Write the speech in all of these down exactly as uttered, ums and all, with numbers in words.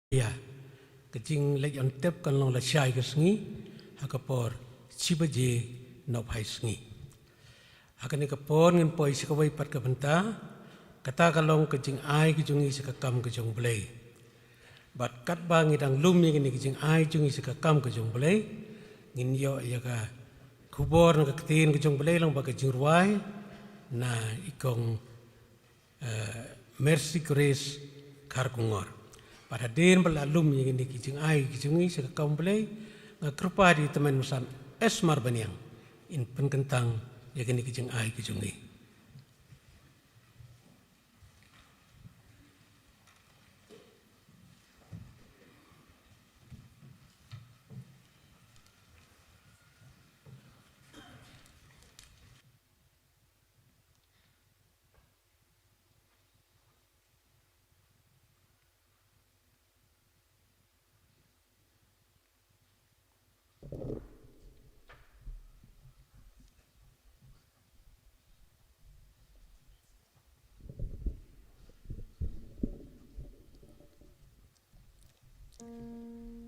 Ïa ka jingleit on tep kan long la shai ka sngi ha ka por shi baje nohphai sngi. Ha kane ka por ngin poi sha kawei pat ka bynta, kata ka long ka jingai ka jong ngi sha ka kam ka jong U Blei. Bad katba ngi dang lum ïa kane ka jingai jong ngi sha ka kam ka jong U Blei, ngin ïoh ïa ka khubor na ka ktien ka jong U Blei lyngba ka jingrwai na i kong eh, Mercy Grace Kharkongor. Bad hadien ba la lum ïa kine ki jingai ki jong ngi sha ka kam U Blei, nga kyrpad ïa i tymmen basan Esmar Baniang in pynkyntang ïa kine ki jingai ki jong ngi.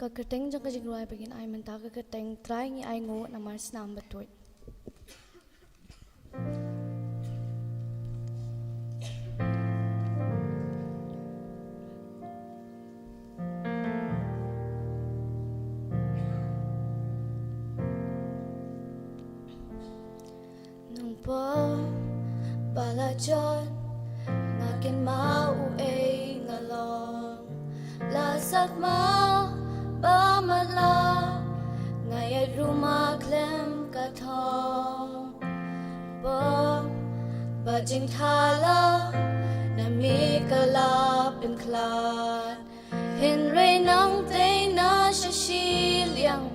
Ka kyrteng jong ka jingrwai ba ngin ai mynta ka kyrteng Trai ngi ainguh namar snam batuid. Nongpop ba la jot, nga kynmaw uei nga long. La sak ma ba matlah, nga ïaid ruma khlem ka thong. Pop ba jingthala na me ka la pynkhlad. Hynrei nangtei na sha shiliang,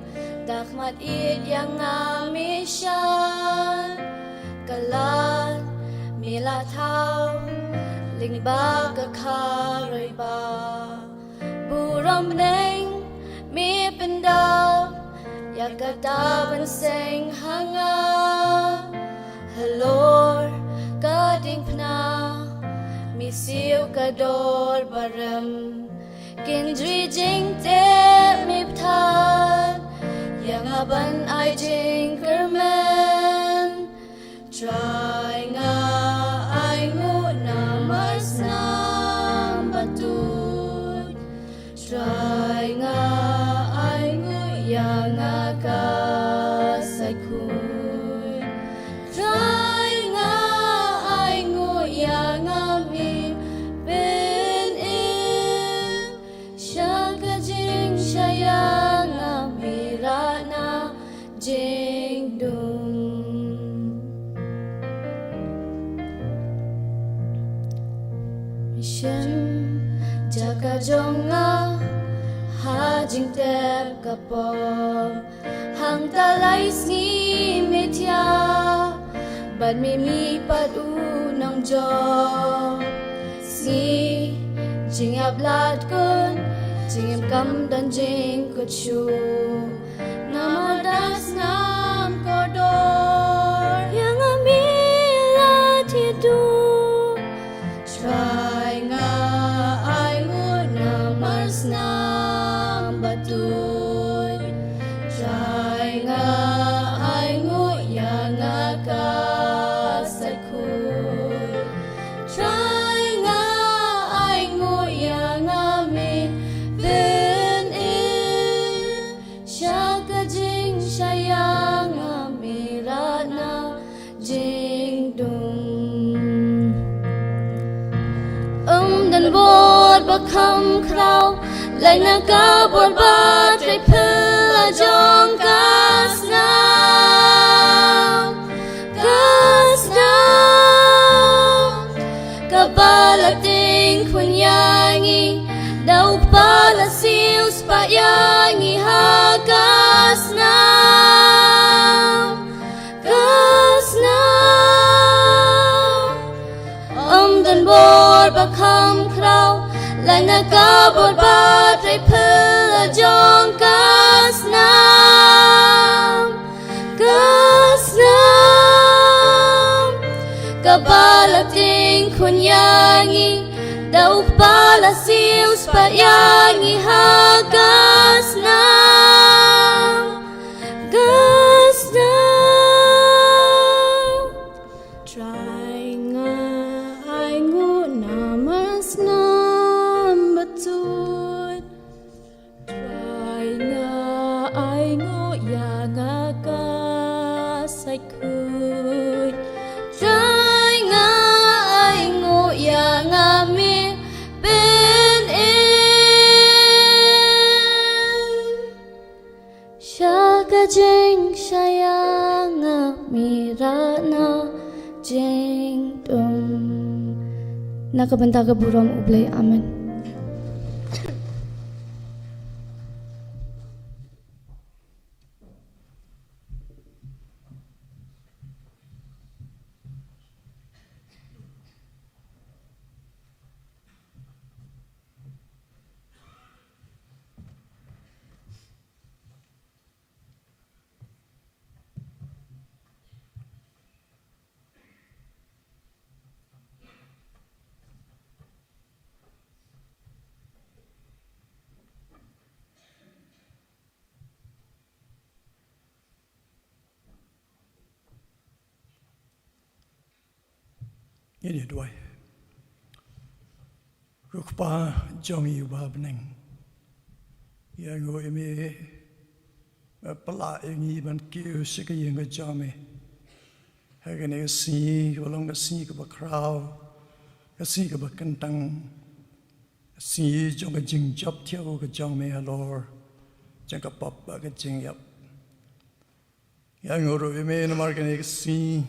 da khmat ïeit ïa nga me shan. Ka lad me la thaw lyngba ka kharoi ba burom bneng me pyndap ïa kata ban seng ha nga. Halor ka diengphna me siew ka dor ba rem. Kynjri jingteh me bthah ïa nga ban ai jingkyrmen. Trai nga ainguh namar snam batuid. Trai nga ainguh ïa nga ka sait khuid. Trai nga ainguh ïa nga me pynim. Sha ka jingshai ïa nga me rah na jingdum. Shim jaka jong nga ha jingtep ka pop. Hangta lai sngi me thiah bad me mih pat u nongjoh. Sngi jingïap lad kun, jingim kam don jingkut shuh. Namar da snam kordor ïa nga me la thiah duh. Trai nga ainguh namar snam batuid. Trai nga ainguh ïa nga ka sait khuid. Trai nga ainguh ïa nga me pynim. Sha ka jingshai ïa nga me rah na jingdum. Ym don bor ba kham khraw, lait na ka bor ba trei phylla jong ka snam. Ka snam kaba la tieng khun ïa ngi, da u Kpa la siew spah ïa ngi ha ka snam. Ka snam ym don bor ba kham khraw, lait na ka bor ba trei phylla jong ka snam. Ka snam kaba la tieng khun ïa ngi, da u Kpa la siew spah ïa ngi ha Jing shaya nga mira na jing dum. Na ka bynta ka burom U Blei, amen. Ngin ïa duwai. Ko Kpa jong ngi uba ha bneng, ïa ngi ïa me, me pynlah ïa ngi ban kiew sha ka ïing ka jong me ha kane ka sngi kaba long ka sngi kaba khraw, ka sngi kaba kyntang, ka sngi jong ka jingjop thiaw ka jong me halor jong ka pop bad ka jingïap. Ïa ngi ruh ïa me namar kane ka sngi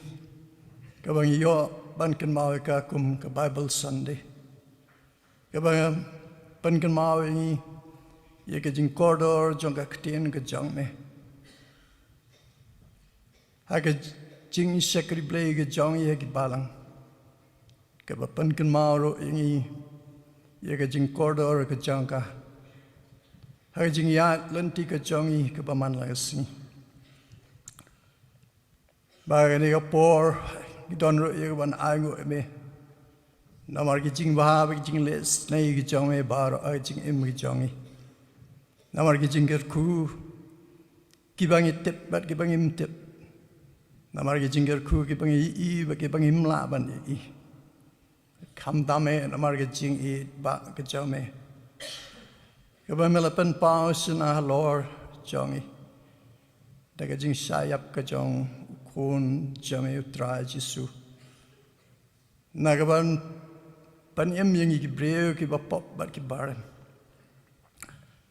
kaba ngi ïoh ban kynmaw ïa ka kum ka Bible Sunday, kaba pynkynmaw ïa ngi ïa ka jingkordor jong ka ktien ka jong me ha ka jingshakri Blei ka jong ngi ha ki balang, kaba pynkynmaw ruh ïa ngi ïa ka jingkordor ka jong ka ha ka jingïaid lynti ka jong ngi kaba man la ka sngi. Ba kane ka por ngi don ruh ïa kaban ainguh ïa me namar ki jingbha bad ki jingleh snei ki jong me baroh ha ka jingim ki jong ngi, namar ki jingkyrkhu kiba ngi tip bad kiba ngim tip, namar ki jingkyrkhu kiba ngi ïohi bad kiba ngim lah ban ïohi. Khamtam eh namar ka jingïeit ba ka jong me, kaba me la pynpaw shynna halor jong ngi da ka jingshah ïap ka jong u Khun jong me u Trai Jisu, na kaban pynim ïa ngi ki briew kiba pop bad kiba rem.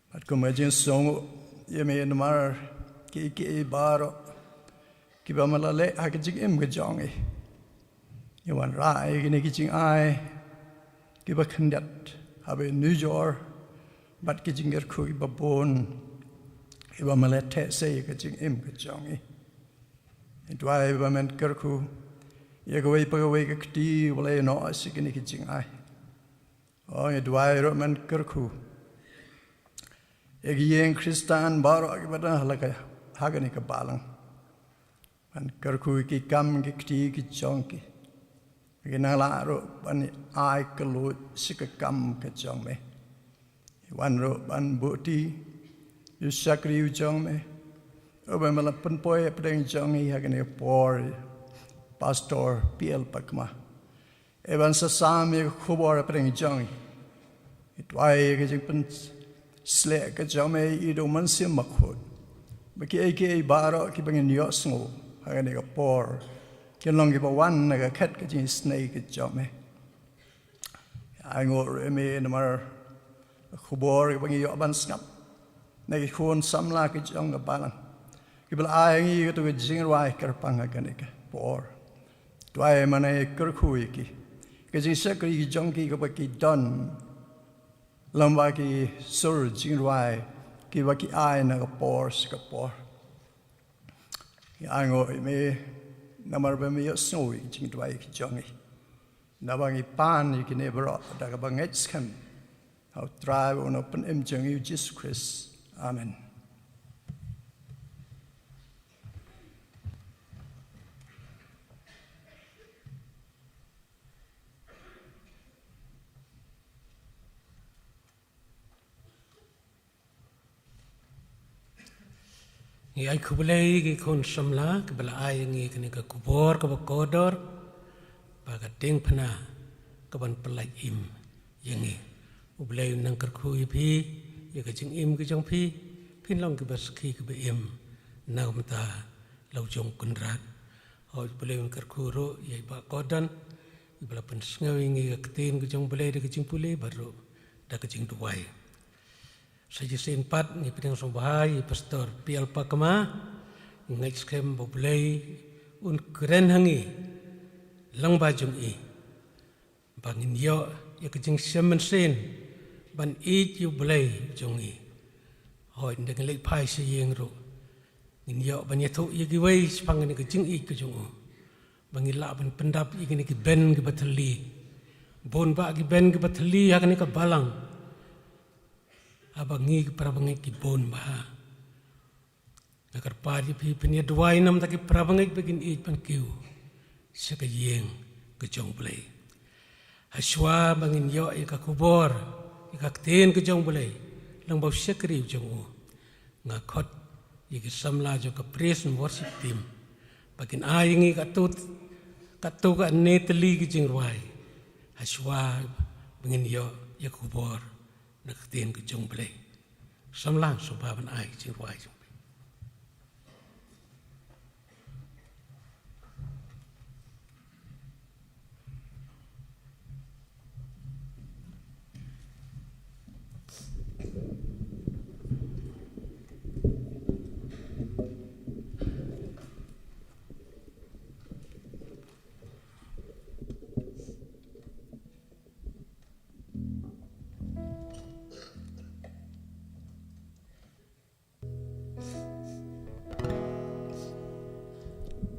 Bad kum ka jingsngew ïa me namar kiei kiei baroh kiba me la leh ha ka jingim ka jong ngi, ngi wanrah ïa kine ki jingai kiba khyndiat haba nujor bad ki jingkyrkhu kiba bun kiba me la theh sei ïa ka jingim ka jong ngi. Ngi duwai ba men kyrkhu ïa kawei pa kawei ka kti ba la ïehnoh sha kine ki jingai. O, ngi duwai ruh men kyrkhu ïa ki ïing Khristan baroh kiba don ha la ka, ha kane ka balang. Men kyrkhu ïa ki kam ki kti ki jong ki, ki nang lah ruh ban ai kylluid sha ka kam ka jong me. Wan ruh ban buh ti ïa u shakri u jong me uba me la pynpoi hapdeng jong ngi ha kane ka por, Pastor P L Pakma. Ïa ban sa sam ïa ka khubor hapdeng jong ngi. Ngi duwai ïa ka jingpynsleh ka jong me ïa u Mynsiem Bakhuid ba kiei kiei baroh kiba ngin ïohsngew ha kane ka por kin long kiba wan na ka khet ka jingisynei ka jong me. Ainguh ruh ïa me namar ka khubor kaba ngi ïoh ban sngap na ki khun samla ki jong ka balang kiba la ai ïa ngi kato ka jingrwai kyrpang ha kane ka por. Duwai ma ngi kyrkhu ïa ki, ka jingshakri ki jong ki kaba ki don lem bad ki sur jingrwai kiba ki ai na ka por sha ka por. Ngi ainguh ïa me namar ba me ïohsngew ïa ki jingduwai ki jong ngi. Naba ngi pan ïa kine baroh da kaba ngeit skhem ha u Trai bad u Nongpynim jong ngi u Jisu Khrist. Amen. Ngi ai khublei ïa ki khun samla kiba la ai ïa ngi kane ka khubor kaba kordor, ba ka diengphna kaban pyllait im ïa ngi. U Blei un nang kyrkhu ïa phi ïa ka jingim ka jong phi, phin long kiba sakhi kiba im na ka bynta la u jong u Kynrad. Hooid, U Blei un kyrkhu ruh ïa i Bah Gordon iba la pynsngew ïa ngi ka ktien ka jong U Blei da ka jingpule bad ruh da ka jingduwai. Sa shisien pat ngi pdiang sngewbha ïa i Pastor P L Pakma Ngeit skhem ba U Blei un kren ha ngi lyngba jong i, ba ngin ïoh ïa ka jingshem mynsiem ban ïeit ïa U Blei jong ngi. Hooid, ynda ngin leit phai sha ïing ruh, ngin ïoh ban ïathuh ïa kiwei shaphang kane ka jingïeit ka jong u, ba ngin lah ban pyndap ïa kine ki ben kiba thylli. Bun bah ki ben kiba thylli ha kane ka balang, haba ngi ki para bangeit ki bun bha. Nga kyrpad ïa phi, phin ïa duwai namar ki para bangeit ba kin ïeit ban kiew sha ka ïing ka jong U Blei. Hashwa ba ngin ïoh ïa ka khubor, ïa ka ktien ka jong U Blei lyngba u shakri u jong u, nga khot ïa ki samla jong ka praise and worship team ba kin ai ïa ngi katto katne tylli ki jingrwai. Hashwa ba ngin ïoh ïa ka khubor na ka ktien ka jong U Blei. Samla, sngewbha ban ai jingrwai jong phi.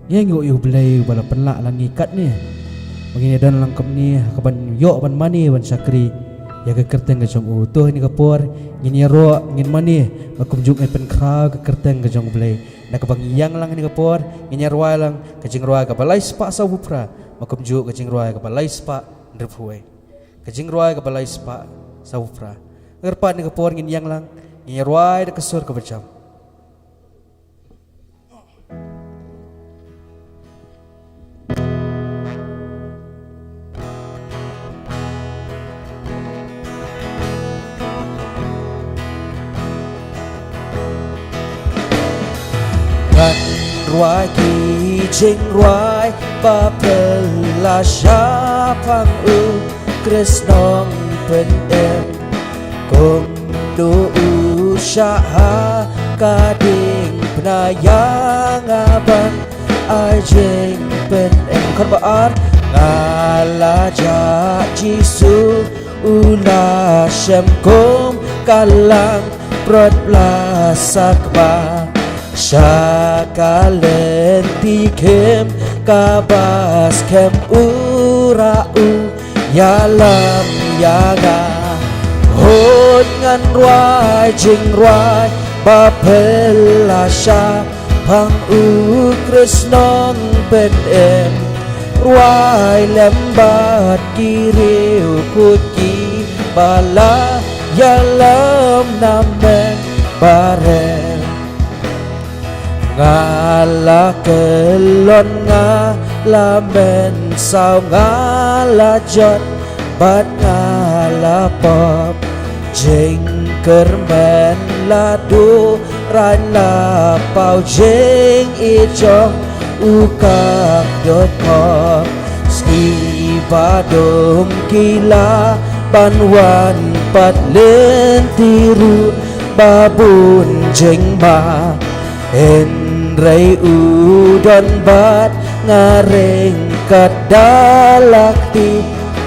Ngi ainguh ïa U Blei uba la pynlah lang ngi katne ba ngin ïa don lang kumne ha kaban ïoh ban mane ban shakri ïa ka kyrteng ka jong u. To ha kane ka por ngin ïaroh, ngin mane, ba kumjuh ngin pynkhraw ka kyrteng ka jong U Blei. Na kaba ngi ïeng lang ha kane ka por, ngin ïa rwai lang ka jingrwai kaba lai spah saw phew phra, ba kumjuh ka jingrwai kaba lai spah hynriew phew wei. Ka jingrwai kaba lai spah saw phew phra. Nga kyrpad ha kane ka por ngin ïeng lang, ngin ïa rwai da ka sur kaba jam. Ngan rwai ki jingrwai ba phylla shaphang U Khrist Nongpynim. Kumno u shah ha ka diengphna ïa nga ban ai jingpynim. Khat ba ar, nga la jah Jisu u la shem kum ka langbrot blasakma. Sha ka lynti khim kaba skhem u rah u ïalam ïa nga. Hooid ngan rwai jingrwai ba phylla shaphang U Khrist Nongpynim. Rwai lem bad ki riewkhuid kiba la ïalam na mynbarim. Nga la kyllon, nga la mynsaw, nga la jot bad nga la pop. Jingkyrmen la duh, raiñ la paw, jingïeit jong u ka kdup pop. Sngi ba dum ki la ban wan pat, lynti ruh ba bun jingma. Hynrei u don bad nga ryngkat da la kti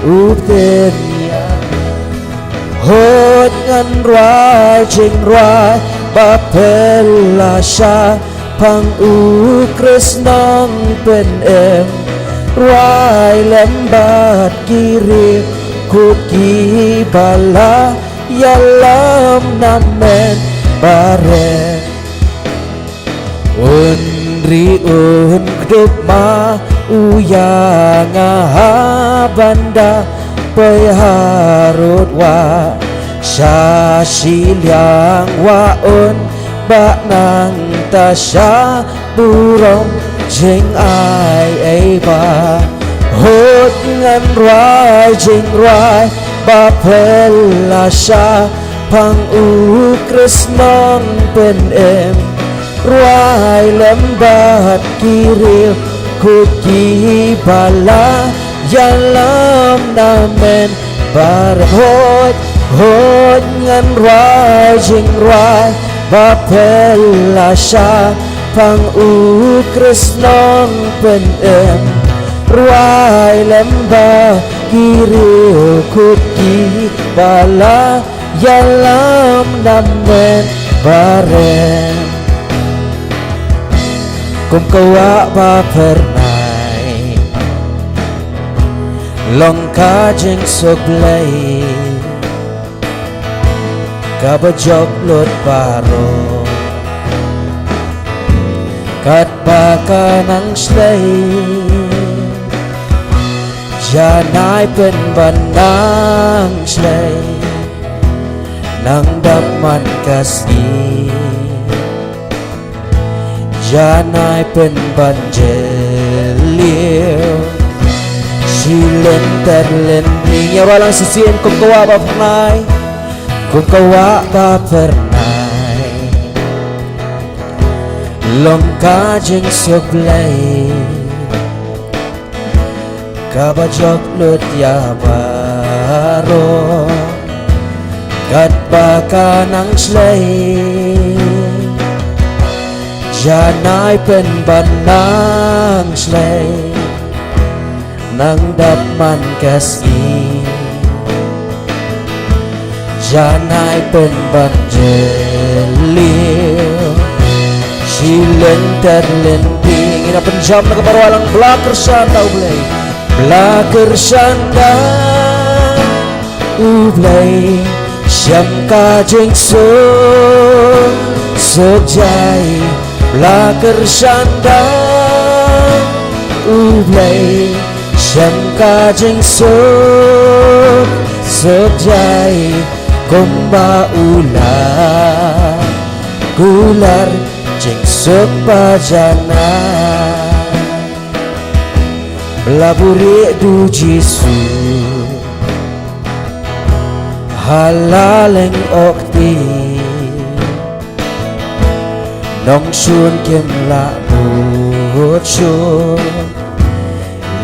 u pynïaid. Hooid ngan rwai jingrwai ba phylla shaphang U Khrist Nongpynim. Rwai lem bad ki riewkhuid kiba la ïalam na mynbarim. Un ri un kdup ma u ïa nga ha ban da poi harud wah. Sha shiliang wah un bah nangta sha burom jingai ei ba. Hooid ngan rwai jingrwai ba phylla shaphang U Khrist Nongpynim. Rwai lem bad ki riewkhuid kiba la ïalam na mynbarim. Hooid, hooid ngan rwai jingrwai ba phylla sha Pang u Khrist nongpynim, rwai lem bad ki riewkhuid kiba la ïalam na mynbarim. Kum ka wah ba phyrnai, long ka jingsuk Blei kaba jop lut baroh, katba ka nang shlei. Janai pynban nang shlei, nang dap man ka sngi. Janai pynban jylliew, shilynter lynti. Ïa, rwai lang shisien. Kum ka wah ba phyrnai, kum ka wah ba phyrnai, long ka jingsuk Blei kaba jop lut ïa baroh, katba ka nang shlei. Janai pynban nang shlei, nang dap man ka sngi. Janai pynban jylliew, shilynter lynti. Ngin ïa pynjam na ka bynta rwai lang. Bla kyrshan da U Blei, bla kyrshan da U Blei, shem ka jingsuk suk jai. Bla kyrshan da U Blei, shem ka jingsuk suk jai. Kumba u la kular jingsuk ba janai. Bla buhrieh da U Jisu ha la lyngkhuh kti. Nongshun kim lah bud shuh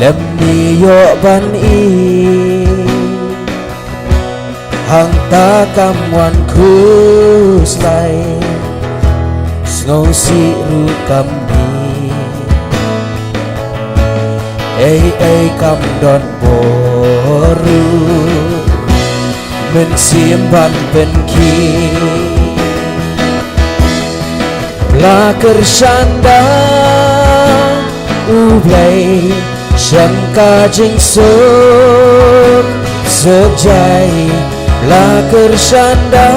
lymne ïoh ban ïeit. Hangta kam wan khuslai, sngewsih ruh kam mih. Ei ei kam don bor ruh, mynsiem ban pynkhih. Bla kyrshan da U Blei, shem ka jingsuk suk jai. Bla kyrshan da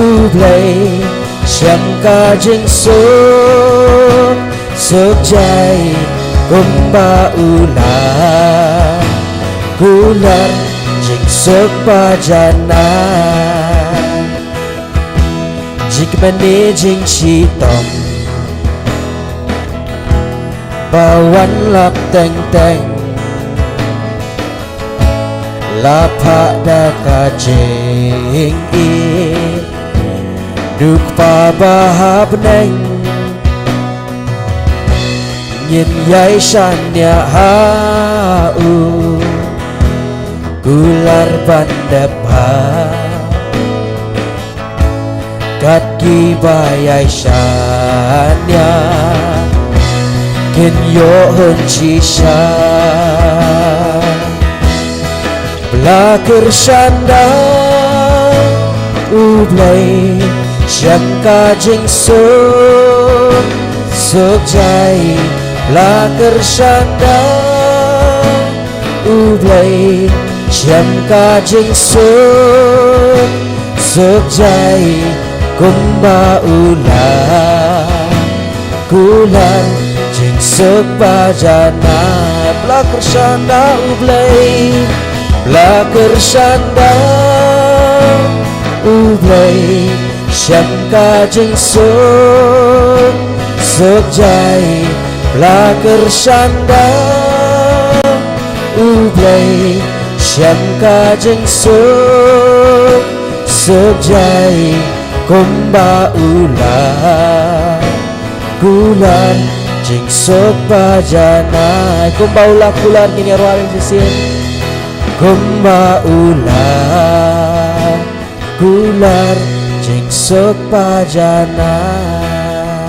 U Blei, shem ka jingsuk suk jai. Kumba u la kular jingsuk ba janai. Jingkmen ne jingshitom ba wan lap teng teng, la phah da ka jingïeit. Duk pa ba ha bneng, ngin ïai shaniah ha u, kular ban dep ha. Kat kiba ïai shaniah kin ïoh hun shisha. Bla kyrshan da U Blei, shem ka jingsuk suk jai. Bla kyrshan da U Blei, shem ka jingsuk suk jai. Kumba u la kular jingsuk ba janai. Bla kyrshan da U Blei, bla kyrshan da U Blei, shem ka jingsuk suk jai. Bla kyrshan da U Blei, shem ka jingsuk suk jai. Kumba u la kular jingsuk ba janai. Kumba u la kular, ngin ïa rwai shisien. Kumba u la kular jingsuk ba janai.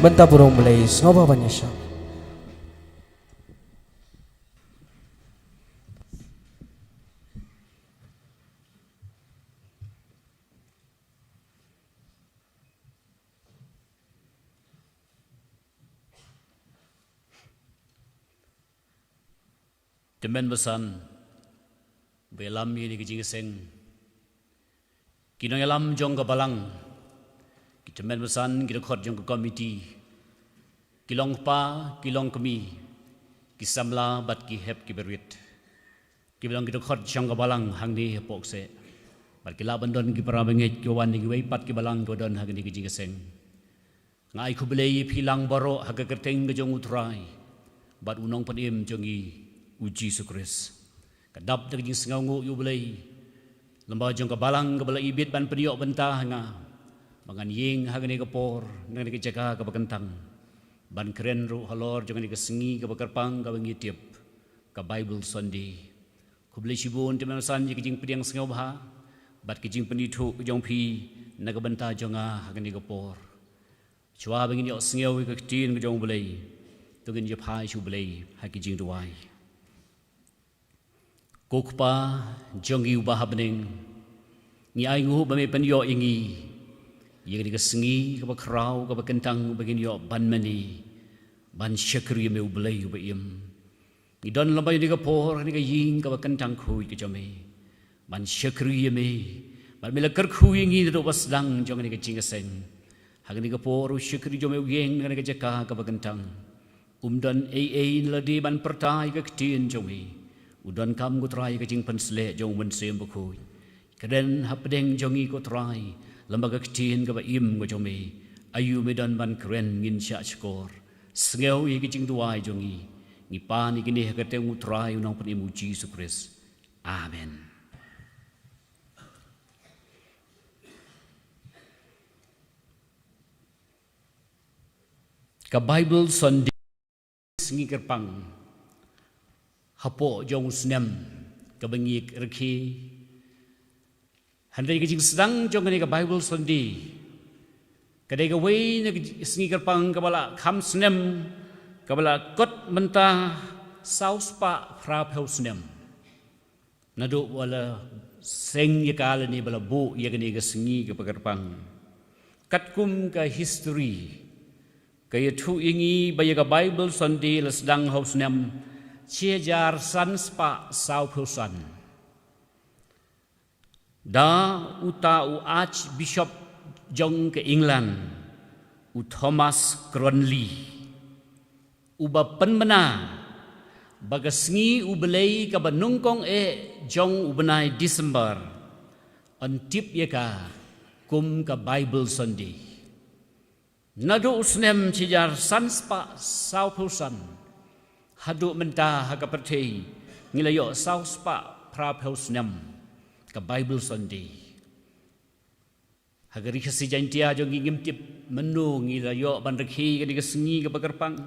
Mynta burom Blei sngewbha ban ïashem. Tymmen basan ba ïalam ïa kane ka jingïaseng, ki nongïalam jong ka balang, ki tymmen basan, ki dkhot jong ka komiti, ki long kpa, ki long kmie, ki samla bad ki hep ki barit, ki ba long ki dkhot jong ka balang hangne hapoh kseh, bad ki lah ban don ki para bangeit ki wan na kiwei pat ki balang ki ba don ha kane ka jingïaseng. Nga ai khublei ïa phi lang baroh ha ka kyrteng ka jong U Trai bad U Nongpynim jong ngi, U Jisu Khrist. Ka dap da ka jingsngewnguh ïa U Blei, lem bad jong ka balang kaba la ibit ban pynïoh bynta ha nga ba ngan ïeng ha kane ka por, na kane ka jaka kaba kyntang, ban kren ruh halor jong kane ka sngi kaba kyrpang kaba ngi tip, ka Bible Sunday. Khublei shibun tymmen basan ïa ka jingpdiang sngewbha bad ka jingpynithuh ka jong phi na ka bynta jong nga ha kane ka por. Shuwa ba ngin ïohsngew ïa ka ktien ka jong U Blei, to ngin ïa phai sha U Blei ha ki jingduwai. Ko Kpa jong ngi uba ha bneng, ngi ainguh ba me pynïoh ïa ngi ïa kane ka sngi kaba khraw kaba kyntang ba ngin ïoh ban mane, ban shakri ïa me U Blei uba im. Ngi don lem bad ïa kane ka por, kane ka ïing kaba kyntang khuid ka jong me, ban shakri ïa me. Bad me la kyrkhu ïa ngi naduh ba sdang jong kane ka jingïaseng. Ha kane ka por u shakri jong me u ïeng na kane ka jaka kaba kyntang, um don ei ei na lade ban pyrta ïa ka ktien jong me. U donkam, ko Trai, ïa ka jingpynsleh jong U Mynsiem Bakhuid. Kren hapdeng jong ngi, ko Trai, lem bad ka ktien kaba im ka jong me. Aïu me don ban kren, ngin shah shkor. Sngew ïa ka jingduwai jong ngi. Ngi pan ïa kine ha ka kyrteng U Trai U Nongpynim U Jisu Khrist. Amen. Ka Bible Sunday, sngi kyrpang hapoh jong u snem kaba ngi rkhie. Hynrei ka jingsdang jong kane ka Bible Sunday ka dei kawei na ka sngi kyrpang kaba la kham snem, kaba la kot mynta saw spah phra phew snem. Naduh ba la seng ïa ka lane ba la buh ïa kane ka sngi kaba kyrpang. Katkum ka history ka ïathuh ïa ngi ba ïa ka Bible Sunday la sdang ha u snem shi hajar san spah saw phew san. Da uta u Archbishop jong ka England, u Thomas Cranmer, uba pynbna ba ka sngi U Blei kaba nyngkong eh jong u bnai December yn tip ïa ka kum ka Bible Sunday. Naduh u snem shi hajar san spah saw phew san haduh mynta ha ka pyrthei ngi la ïoh saw spah phra phew snem ka Bible Sunday. Ha ka Ri Khasi Jaiñtia jong ngi ngim tip mynno ngi la ïoh ban rkhie ïa kane ka sngi kaba kyrpang.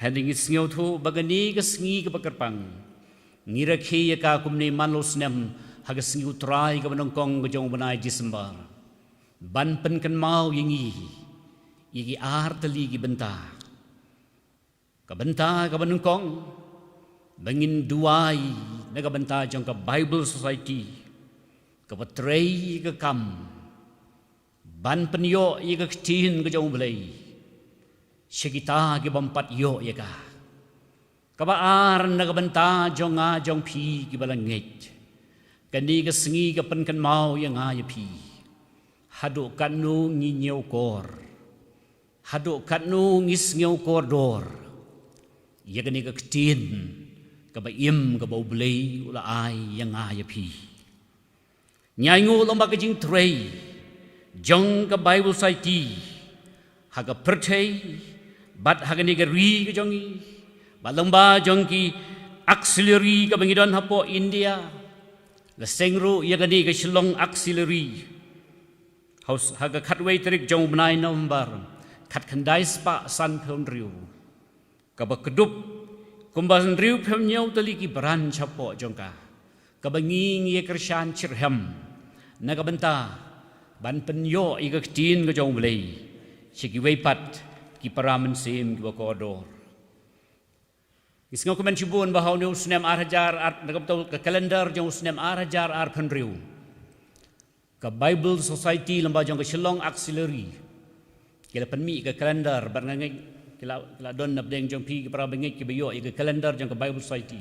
Hynrei ngi sngewthuh ba kane ka sngi kaba kyrpang ngi rkhie ïa ka kumne man la u snem ha ka sngi U Trai kaba nyngkong ka jong u bnai December, ban pynkynmaw ïa ngi ïa ki ar tylli ki bynta. Ka bynta kaba nyngkong, ba ngin duwai na ka bynta jong ka Bible Society kaba trei ka kam ban pynïoh ïa ka ktien ka jong U Blei sha kita ki bym pat ïoh ïa ka. Kaba ar, na ka bynta jong nga jong phi kiba la ngeit, kane ka sngi ka pynkynmaw ïa nga ïa phi haduh katno ngi ñiewkor, haduh katno ngi sngew kordor ïa kane ka ktien kaba im kaba U Blei u la ai ïa nga ïa phi. Ngi ainguh lem bad ka jingtrei jong ka Bible Society ha ka pyrthei bad ha kane ka ri ka jong ngi, bad lem bad jong ki auxiliary kaba ngi don hapoh India. La seng ruh ïa kane ka Shillong Auxiliary ha u s-, ha ka khatwei tarik jong u bnai November, khatkhyndai spah san phew hynriew, kaba kdup kumba hynriew phew hynñiew tylli ki branch hapoh jong ka, kaba ngi ngi ïa kyrshan shitrhem na ka bynta ban pynïoh ïa ka ktien ka jong U Blei sha kiwei pat ki para mynsiem kiba kordor. Ngi sngewkmen shibun ba ha une u snem ar hajar ar, na ka bynta ka kalendar jong u snem ar hajar arphew hynriew, ka Bible Society lyngba jong ka Shillong Auxiliary ki la pynmih ka kalendar, bad nga ngeit ki la, ki la don na pdeng jong phi ki para bangeit kiba ïoh ïa ka kalendar jong ka Bible Society,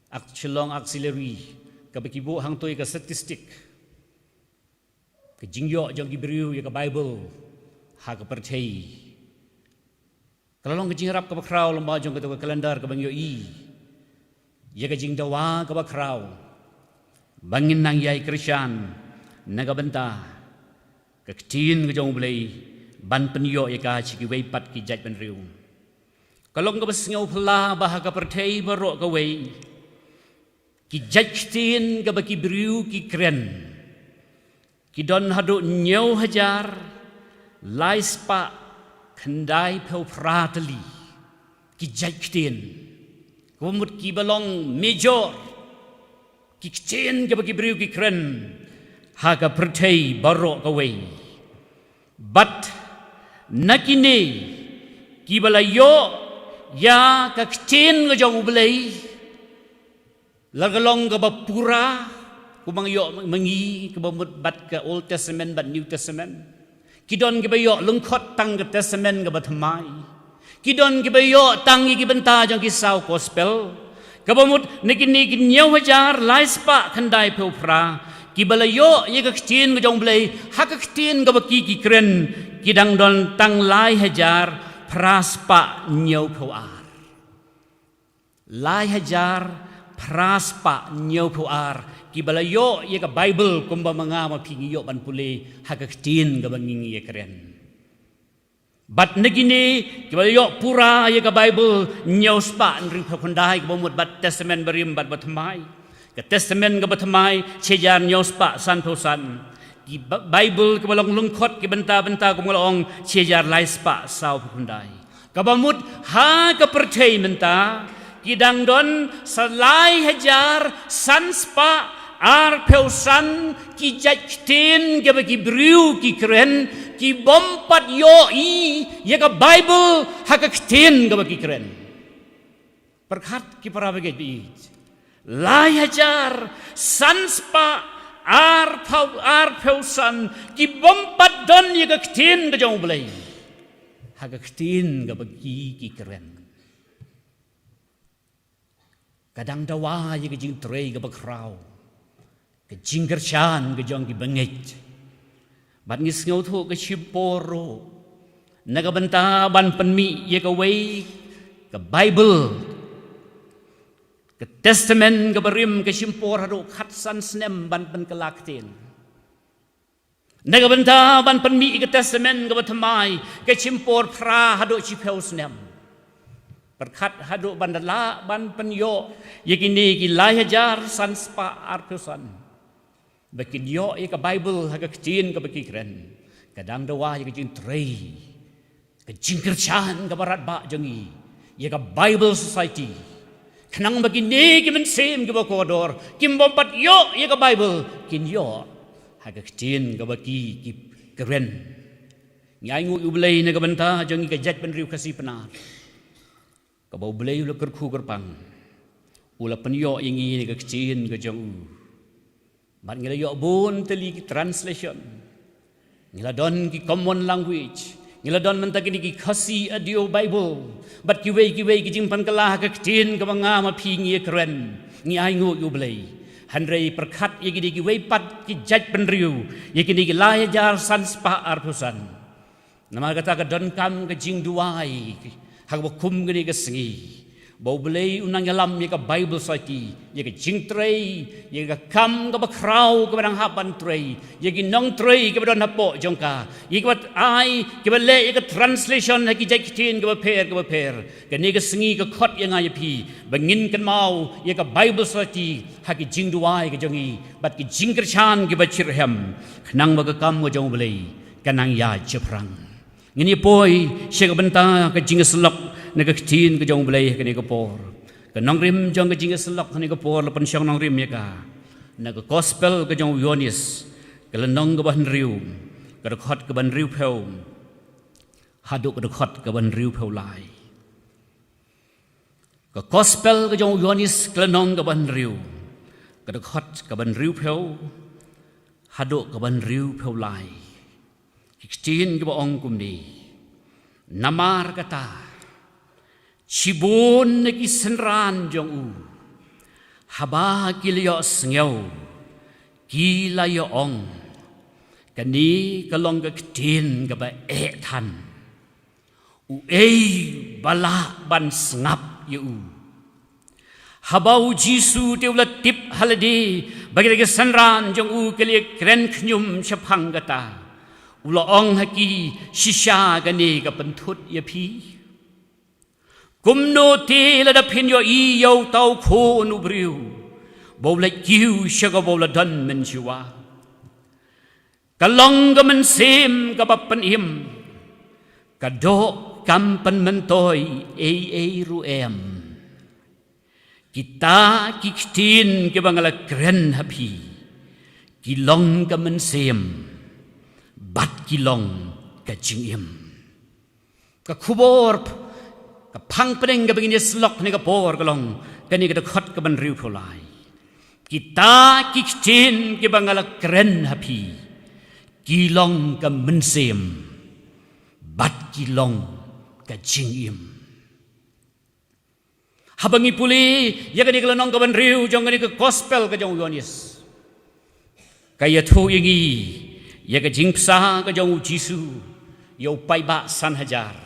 Ak-, Shillong Auxiliary, kaba ki buh hangto ïa ka statistic, ka jingïoh jong ki briew ïa ka Bible ha ka pyrthei. Ka la long ka jingïarap kaba khraw lyngba jong kato ka kalendar kaba ngi ïohi ïa ka jingdawa kaba khraw ba ngin nang ïai kyrshan na ka bynta ka ktien ka jong U Blei, ban pynïoh ïa ka sha kiwei pat ki jaitbynriew. Ka long kaba sngewphylla ba ha ka pyrthei baroh kawei, ki jait ktien kaba ki briew ki kren, ki don haduh hynñiew hajar lai spah khyndai phew phra tylli ki jait ktien, kaba mut kiba long major ki ktien kaba ki briew ki kren ha ka pyrthei baroh kawei. Bad na kine kiba la ïoh ïa ka ktien ka jong U Blei, la ka long kaba pura, kumba ngi ïoh ma ngi, kaba mut bad ka Old Testament bad New Testament. Ki don kiba ïoh lyngkot tang ka Testament kaba thymmai. Ki don kiba ïoh tang ïa ki bynta jong ki saw gospel. Kaba mut na kine ki hynñiew hajar lai spah khyndai phew phra kiba la ïoh ïa ka ktien ka jong U Blei ha ka ktien kaba ki ki kren, ki dang don tang lai hajar phra spah hynñiew phew ar. Lai hajar phra spah hynñiew phew ar kiba la ïoh ïa ka Bible, kumba ma nga ma phi ngi ïoh ban pule ha ka ktien kaba ngi ngi ïa kren. Bad na kine kiba la ïoh pura ïa ka Bible, hynñiew spah hynriew phew khyndai, kaba mut bad Testament barim bad bathymmai. Ka Testament kaba thymmai shi hajar hynñiew spah san phew san. Ki Ba-, Bible kiba long lyngkot ki bynta bynta, kumba la ong, shi hajar lai spah saw phew khyndai. Kaba mut ha ka pyrthei mynta ki dang don sa lai hajar san spah ar phew san ki jait ktien kaba ki briew ki kren, ki bym pat ïohi ïa ka Bible ha ka ktien kaba ki kren. Pyrkhat ki para bangeit, lai hajar san spah ar phew, ar phew san ki bym pat don ïa ka ktien ka jong U Blei ha ka ktien kaba ki ki kren. Ka dang dawa ïa ka jingtrei kaba khraw, ka jingkyrshan ka jong ki bangeit. Bad ngi sngewthuh ka shim por ruh na ka bynta ban pynmih ïa kawei ka Bible, ka Testament kaba rim, ka shim por haduh khatsan snem ban pynkylla ktien. Na ka bynta ban pynmih ïa ka Testament kaba thymmai, ka shim por phra haduh shiphew snem. Pyrkhat haduh ban da lah ban pynïoh ïa kine ki lai hajar san spah ar phew san ba kin ïoh ïa ka Bible ha ka ktien kaba ki kren. Ka dang dawa ïa ka jingtrei, ka jingkyrshan kaba radbah jong ngi ïa ka Bible Society, khnang ba kine ki mynsiem kiba kordor, kim bym pat ïoh ïa ka Bible, kin ïoh ha ka ktien kaba ki ki kren. Ngi ainguh ïa U Blei na ka bynta jong ngi ka jaitbynriew Khasi Pnar, kaba U Blei u la kyrkhu kyrpang, u la pynïoh ïa ngi na ka ktien ka jong u. Bad ngi la ïoh bun tylli ki translation. Ngi la don ki common language. Ngi la don mynta kine ki Khasi Audio Bible bad kiwei kiwei ki jingpynkylla ha ka ktien kaba nga ma phi ngi ïa kren. Ngi ainguh ïa U Blei. Hynrei pyrkhat ïa kine kiwei pat ki jaitbynriew, ïa kine ki lai hajar san spah ar phew san. Namar kata ka donkam ka jingduwai ha kaba kum kane ka sngi, ba U Blei un nang ïalam ïa ka Bible Society, ïa ka jingtrei, ïa ka kam kaba khraw kaba dang hap ban trei, ïa ki nongtrei kiba don hapoh jong ka, ïa kiba ai, kiba leh ïa ka translation ha ki jait ktien kiba pher kiba pher. Kane ka sngi ka khot ïa nga ïa phi ba ngin kynmaw ïa ka Bible Society ha ki jingduwai ka jong ngi bad ki jingkyrshan kiba shitrhem, khnang ba ka kam ka jong U Blei ka nang ïaid shaphrang. Ngin ïa poi sha ka bynta ka jingïasyllok na ka ktien ka jong U Blei ha kane ka por. Ka nongrim jong ka jingïasyllok ha kane ka por la pynshong nongrim ïa ka na ka Gospel ka jong u Ïoannis, ka lynnong kaba hynriew, ka dkhot kaba hynriewphew. Haduh ka dkhot kaba hynriewphew lai. Ka Gospel ka jong u Ïoannis ka lynnong kaba hynriew, ka dkhot kaba hynriewphew haduh kaba hynriewphew lai. Ki ktien kiba ong kumne: Namar kata, shibun na ki synran jong u, haba ki la ïohsngew, ki la ïa-ong, kane ka long ka ktien kaba eh than. Uei ba lah ban sngap ïa u? Haba u Jisu te u la tip ha lade ba kita ki synran jong u ki la ïakren khñium shaphang kata, u la ong ha ki: Shisha kane ka pynthut ïa phi? Kumno te lada phin ïohi ïa uta u Khun u briew ba u leit kiew sha kaba u la don mynshuwa? Ka long ka mynsiem kaba pynim, ka doh kam pynmyntoi ei ei ruh em. Kita ki ktien kiba nga la kren ha phi, ki long ka mynsiem bad ki long ka jingim. Ka khubor, ka phang pdeng kaba ngin ïa syllok ne ka por ka long kane ka dkhot kaba hynriewphew lai. Kita ki ktien kiba nga la kren ha phi, ki long ka mynsiem bad ki long ka jingim. Haba ngi pule ïa kane ka lynnong kaba hynriew jong kane ka Gospel ka jong u Ïoannis, ka ïathuh ïa ngi ïa ka jingpynsah ka jong u Jisu ïa u paidbah san hajar.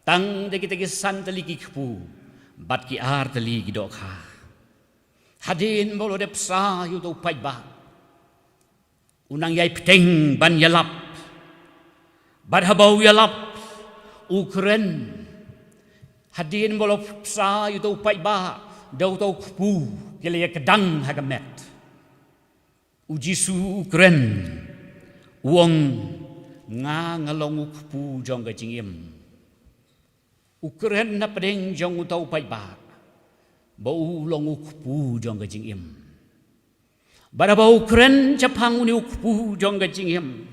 Tang da kita ki san tylli ki kpu bad ki ar tylli ki dohkha. Hadien ba u la dep pynsah ïa uta u paidbah, u nang ïai bteng ban ïalap. Bad haba u ïalap, u kren. Hadien ba u la pynsah ïa uta u paidbah da uta u kpu, ki la ïakdang ha ka met. U Jisu u kren, u ong: Nga nga long u kpu jong ka jingim. U kren na pdeng jong uta u paidbah ba u long u kpu jong ka jingim. Bad haba u kren shaphang une u kpu jong ka jingim,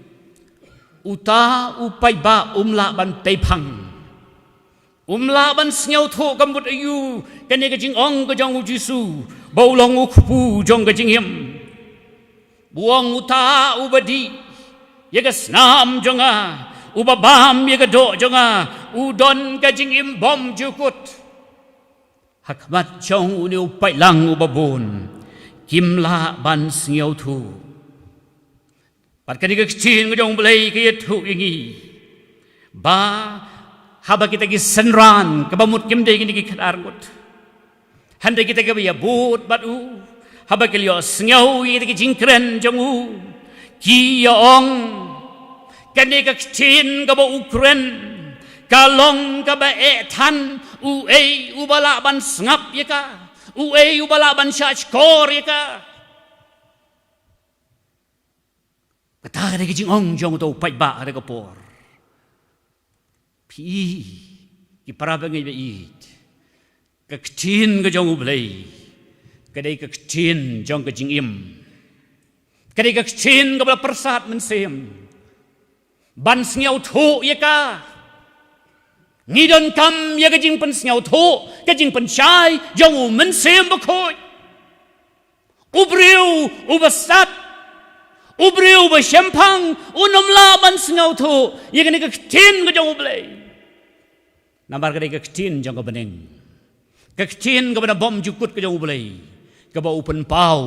uta u paidbah um lah ban tei phang. Um lah ban sngewthuh ka mut aïu kane ka jingong ka jong u Jisu ba u long u kpu jong ka jingim. U ong: Uta uba dih ïa ka snam jong nga, uba bam ïa ka doh jong nga, u don ka jingim bymjukut. Ha khmat jong une u paidlang uba bun kim lah ban sngewthuh. Bad kane ka ktien ka jong u Blei ka ïathuh ïa ngi ba haba kita ki synran, kaba mut kim dei kine ki khatar ngut, hynrei kita kiba ïabud bad u, haba ki la ïohsngew ïa kita ki jingkren jong u, ki ïa-ong: Kane ka ktien kaba u kren ka long kaba eh than, uei uba lah ban sngap ïa ka? Uei uba lah ban shahshkor ïa ka? Kata ka dei ka jingong jong uta u paidbah ha kata ka por. Phi, ki para bangeit ba ïeit, ka ktien ka jong u Blei ka dei ka ktien jong ka jingim. Ka dei ka ktien kaba la pyrsad mynsiem. Ban sngewthuh ïa ka, ngi donkam ïa ka jingpynsngewthuh, ka jingpynshai jong u Mynsiem Bakhuid. U briew uba stad, u briew uba shemphang, un ym lah ban sngewthuh ïa kane ka ktien ka jong u Blei. Namar ka dei ka ktien jong ka bneng, ka ktien kaba na bymjukut ka jong u Blei, kaba u pynpaw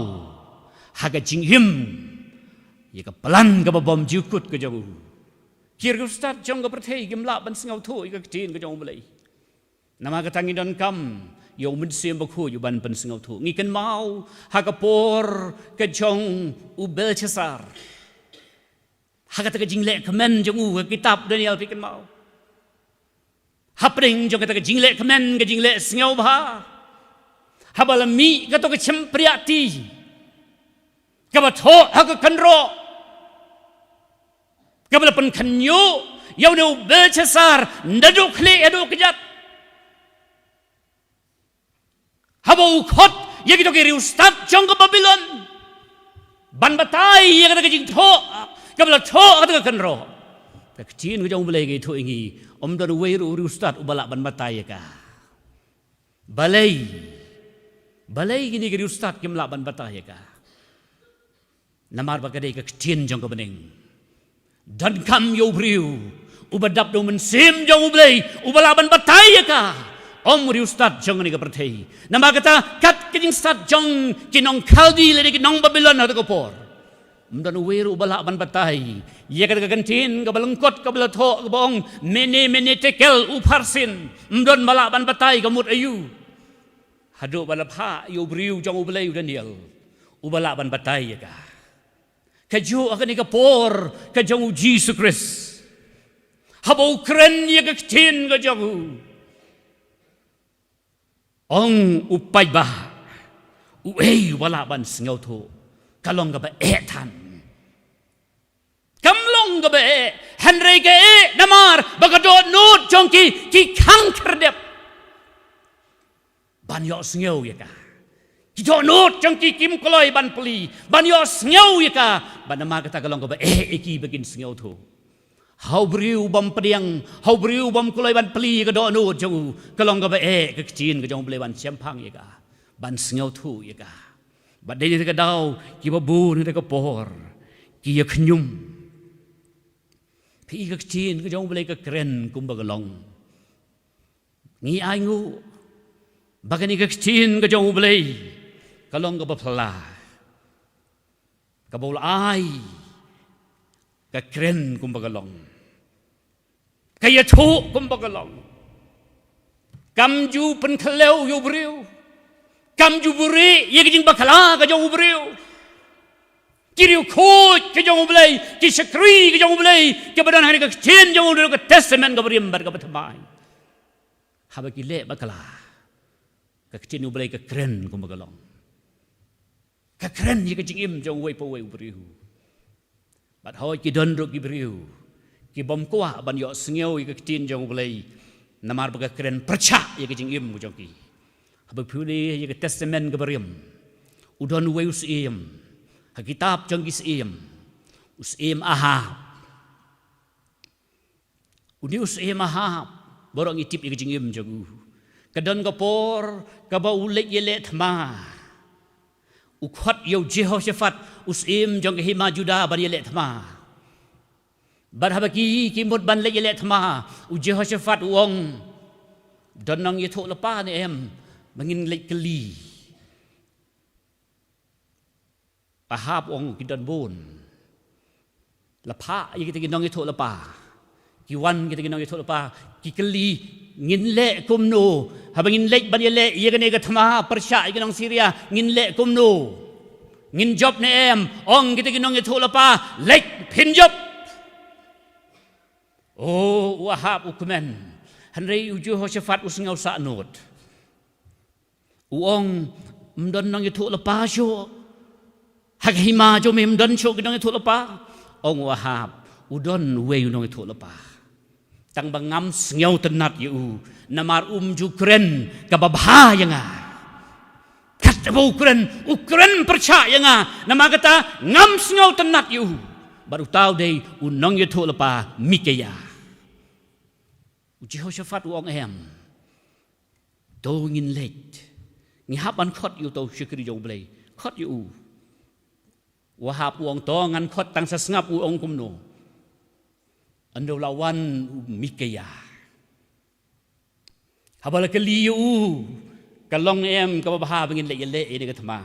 ha ka jingim ïa ka plan kaba bymjukut ka jong u. Ki riewstad jong ka pyrthei kim lah ban sngewthuh ïa ka ktien ka jong u Blei. Namar kata ngi donkam ïa u Mynsiem Bakhuid u ban pynsngewthuh. Ngi kynmaw ha ka por ka jong u Belshassar, ha kata ka jingleh kmen jong u, ka kitab Daniel phi kynmaw. Hapdeng jong kata ka jingleh kmen, ka jingleh sngewbha, haba la mih kato ka shympriahti kaba thoh ha ka kynroh, kaba la pynkhynñiuh ïa une u Belshassar naduh khlieh haduh kjat, haba u khot ïa kito ki riewstad jong ka Babilon ban batai ïa kata ka jingthoh kaba la thoh ha kata ka kynroh. Ka ktien ka jong U Blei ka ïathuh ïa ngi, ym don uwei ruh u riewstad uba lah ban batai ïa ka. Balei? Balei kine ki riewstad kim lah ban batai ïa ka? Namar ba ka dei ka ktien jong ka bneng. Donkam ïa u briew uba dap da u mynsiem jong U Blei uba lah ban batai ïa ka. Ym u riewstad jong kane ka pyrthei. Namar kata, kat ka jingstad jong ki nong Kaldi lane ki nong Babilon ha kata ka por, ym don uwei ruh uba lah ban batai ïa kata ka kyntien kaba lyngkot kaba la thoh kaba ong, "Mene, mene, tekel, upharsin." Ym don ba lah ban batai ka mut aïu. Haduh ba la phah ïa u briew jong U Blei, u Daniel, uba lah ban batai ïa ka. Kajuh ha kane ka por ka jong U Jisu Khrist, haba u kren ïa ka ktien ka jong u, ong u paidbah, uei uba lah ban sngewthuh? Ka long kaba eh than. Kam long kaba eh, hynrei ka eh namar ba ka dohnud jong ki ki khang khyrdep ban ïohsngew ïa ka. Ki dohnud jong ki kim kloi ban plie, ban ïohsngew ïa ka. Bad namar kata ka long kaba eh ïa ki ba kin sngewthuh. Ha u briew bym pdiang, ha u briew bym kloi ban plie ïa ka dohnud jong u, ka long kaba eh ka ktien ka jong U Blei ban shemphang ïa ka, ban sngewthuh ïa ka. Bad dei na kata ka daw, kiba bun na kata ka por ki ïa khñium. Phi i ka ktien ka jong U Blei ka kren kumba ka long. Ngi ainguh ba kane ka ktien ka jong U Blei ka long kaba phylla, kaba u la ai, ka kren kumba ka long, ka ïathuh kumba ka long. Kam ju pynkhlaiñ ïa u briew, kam ju buhrieh ïa ka jingbakla ka jong u briew. Ki riewkhuid ka jong U Blei, ki shakri ka jong U Blei, kiba don ha kane ka ktien jong U Blei, ka Testament kaba rim bad kaba thymmai, haba ki leh bakla, ka ktien U Blei ka kren kumba ka long. Ka kren ïa ka jingim jong uwei pa uwei u briew. Bad hooid, ki don ruh ki briew ki bym kwah ban ïohsngew ïa ka ktien jong U Blei, namar ba ka kren pyrshah ïa ka jingim ka jong ki. Haba phi ïohi ïa ka Testament kaba rim, u don uwei u syiem ha kitab jong ki syiem, u syiem Ahab. Une u syiem Ahab, baroh ngi tip ïa ka jingim jong u. Ka don ka por kaba u leit ïaleh thma. U khot ïa u Jehoshaphat, u syiem jong ka hima Judah, ban ïaleh thma. Bad haba ki, ki mut ban leit ïaleh thma, u Jehoshaphat u ong, "Don nongïathuhlypa ne em ba ngin leit kylli?" Ahab u ong, "Ki don bun." La phah ïa kita ki nongïathuh lypa. Ki wan kita ki nongïathuh lypa, ki kylli, "Ngin leh kumno? Haba ngin leit ban ïaleh ïa kane ka thma pyrshah ïa ki nong Syria, ngin leh kumno? Ngin jop ne em?" Ong kita ki nongïathuh lypa, "Leit, phin jop." Oh, u Ahab u kmen. Hynrei u Jehoshaphat u sngew sahnut. U ong, "Ym don nongïathuh lypa shuh. Ha ka hima jong me ym don shuh ki nongïathuh lypa?" Ong u Ahab, "U don uwei u nongïathuh lypa. Tang ba ngam sngewtynnat ïa u, namar um ju kren kaba bha ïa nga. Katba u kren, u kren pyrshah ïa nga, namar kata ngam sngewtynnat ïa u. Bad uta u dei u nongïathuh lypa Mikaïah." U Jehoshaphat u ong, "Em, to ngin leit. Ngi hap ban khot ïa uto u shakri jong U Blei. Khot ïa u." U Ahab u ong, "To ngan khot tang sa sngap u ong kumno. Ynda u la wan u Mikaïah. Haba la kylli ïa u, ka long em kaba bha ba ngin leit ïaleh ïa kane ka thma?"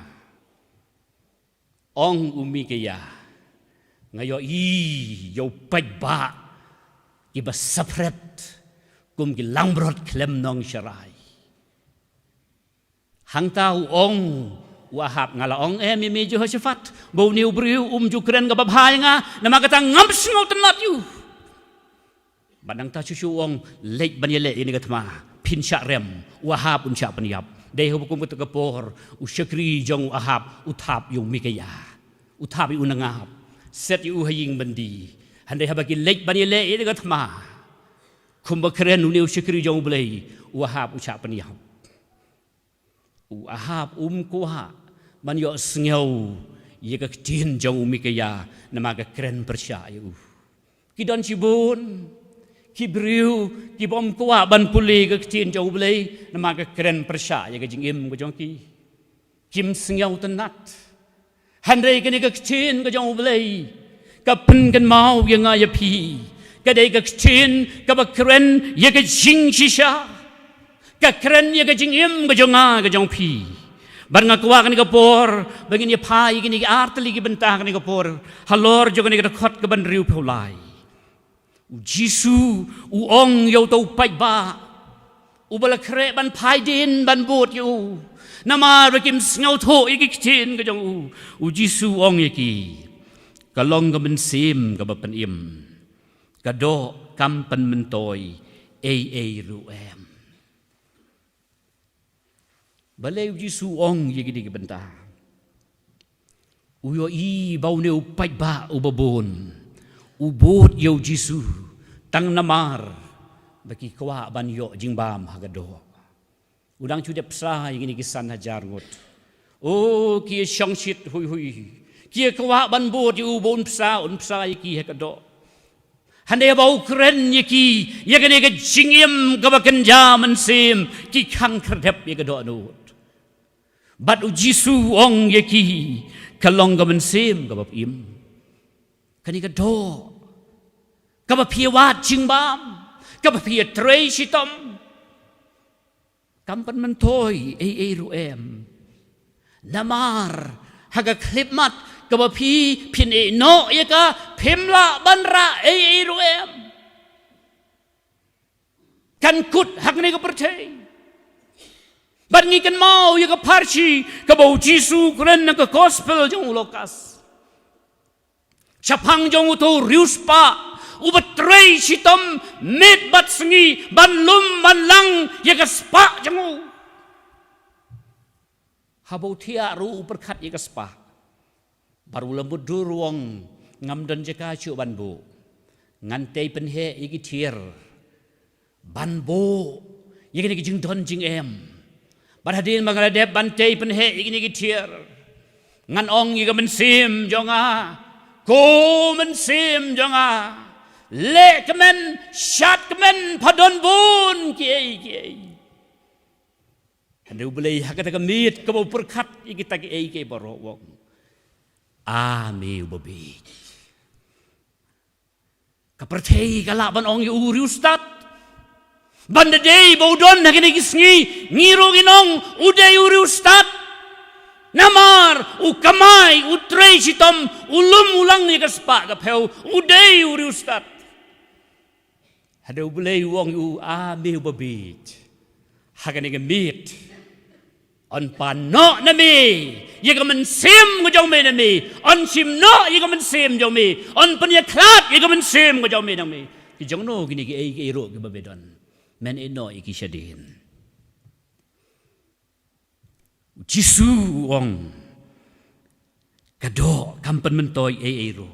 Ong u Mikaïah, "Nga ïohi ïa u paidbah kiba saphriang kum ki langbrot khlem nongsharai." Hangta u ong u Ahab, "Nga la ong em ïa me Jehoshaphat ba une u briew um ju kren kaba bha ïa nga, namar kata ngam sngewtynnat ïa u. Bad nangta shuh shuh u ong, leit ban ïaleh ïa kane ka thma, phin shah rem, u Ahab un shah pynïap." Dei haba kum kata ka por, u shakri jong u Ahab u thap ïa u Mikaïah, u thap ïa u nangap, set ïa u ha ïing byndi. Hynrei haba ki leit ban ïaleh ïa kane ka thma, kumba kren une u shakri jong U Blei, u Ahab u shah pynïap. U Ahab um kwah ban ïohsngew ïa ka ktien jong u Mikaïah, namar ka kren pyrshah ïa u. Ki don shibun ki briew ki bym kwah ban pule ka ktien jong U Blei namar ka kren pyrshah ïa ka jingim ka jong ki. Kim sngewtynnat. Hynrei kane ka ktien ka jong U Blei ka pynkynmaw ïa nga ïa phi. Ka dei ka ktien kaba kren ïa ka jingshisha. Ka kren ïa ka jingim ka jong nga ka jong phi. Bad nga kwah kane ka por ba ngin ïa phai ïa kine ki ar tylli ki bynta kane ka por halor jong kane ka dkhot kaba hynriewphew lai. U Jisu u ong ïa uto u paidbah uba la khreh ban phai dien ban bud ïa u namar ba kim sngewthuh ïa ki ktien ka jong u. U Jisu u ong ïa ki, ka long ka mynsiem kaba pynim. Ka doh kam pynmyntoi ei ei ruh em. Balei U Jisu u ong ïa kine ki bynta? U ïohi ba une u paidbah uba bun u bud ïa U Jisu tang namar ba ki kwah ban ïoh jingbam ha ka doh. U dang shu dep psa ïa kine ki san hajar ngut. O ki ïa shongshit hui hui. Ki ïa kwah ban bud ïa u ba un psa, un psa ïa ki ha ka doh. Hynrei ba u kren ïa ki ïa kane ka jingim kaba kynja mynsiem, ki khang khyrdep ïa ka dohnud. Bad U Jisu u ong ïa ki, ka long ka mynsiem kaba pynim. Kane ka doh kaba phi ïa wad jingbam, kaba phi ïa trei shitom, kam pynmyntoi ei ei ruh em. Namar ha ka khyllipmat kaba phi phin ïeh noh ïa ka, phim lah ban rah ei ei ruh em. Kan kut ha kane ka pyrthei. Bad ngi kynmaw ïa ka pharshi kaba U Jisu u kren ha ka gospel jong u Lukas. Shaphang jong uto u riewspah uba trei shitom miet bad sngi ban lum ban lang ïa ka spah jong u. Haba u thiah ruh u pyrkhat ïa ka spah. Bad u la mutdur u ong, ngam don jaka shuh ban buh. Ngan tei pynheh ïa ki tiar ban buh ïa kine ki jingdon jingem. Bad hadien ba nga la dep ban tei pynheh ïa kine ki tiar, ngan ong ïa ka mynsiem jong nga, ko mynsiem jong nga, leh kmen, shad kmen, pha don bun kiei kiei. Hynrei U Blei ha kata ka miet kaba u pyrkhat ïa kita kiei kiei baroh u ong, a me uba bieit. Ka pyrthei ka lah ban ong ïa u riewstad. Ban da dei ba u don ha kine ki sngi, ngi ruh ngin ong u dei u riewstad. Namar u kamai, u trei shitom, u lum u lang ïa ka spah ka phew, u dei u riewstad. Hynrei U Blei u ong ïa u, a me uba bieit. Ha kane ka miet yn pan noh na me ïa ka mynsiem ka jong me na me. Yn shim noh ïa ka mynsiem jong me. Yn pynïakhlad ïa ka mynsiem ka jong me na me. Ki jong no kine kiei kiei ruh kiba me don? Men ïeh noh ïa ki shadien. U Jisu u ong, ka doh kam pynmyntoi ei ei ruh.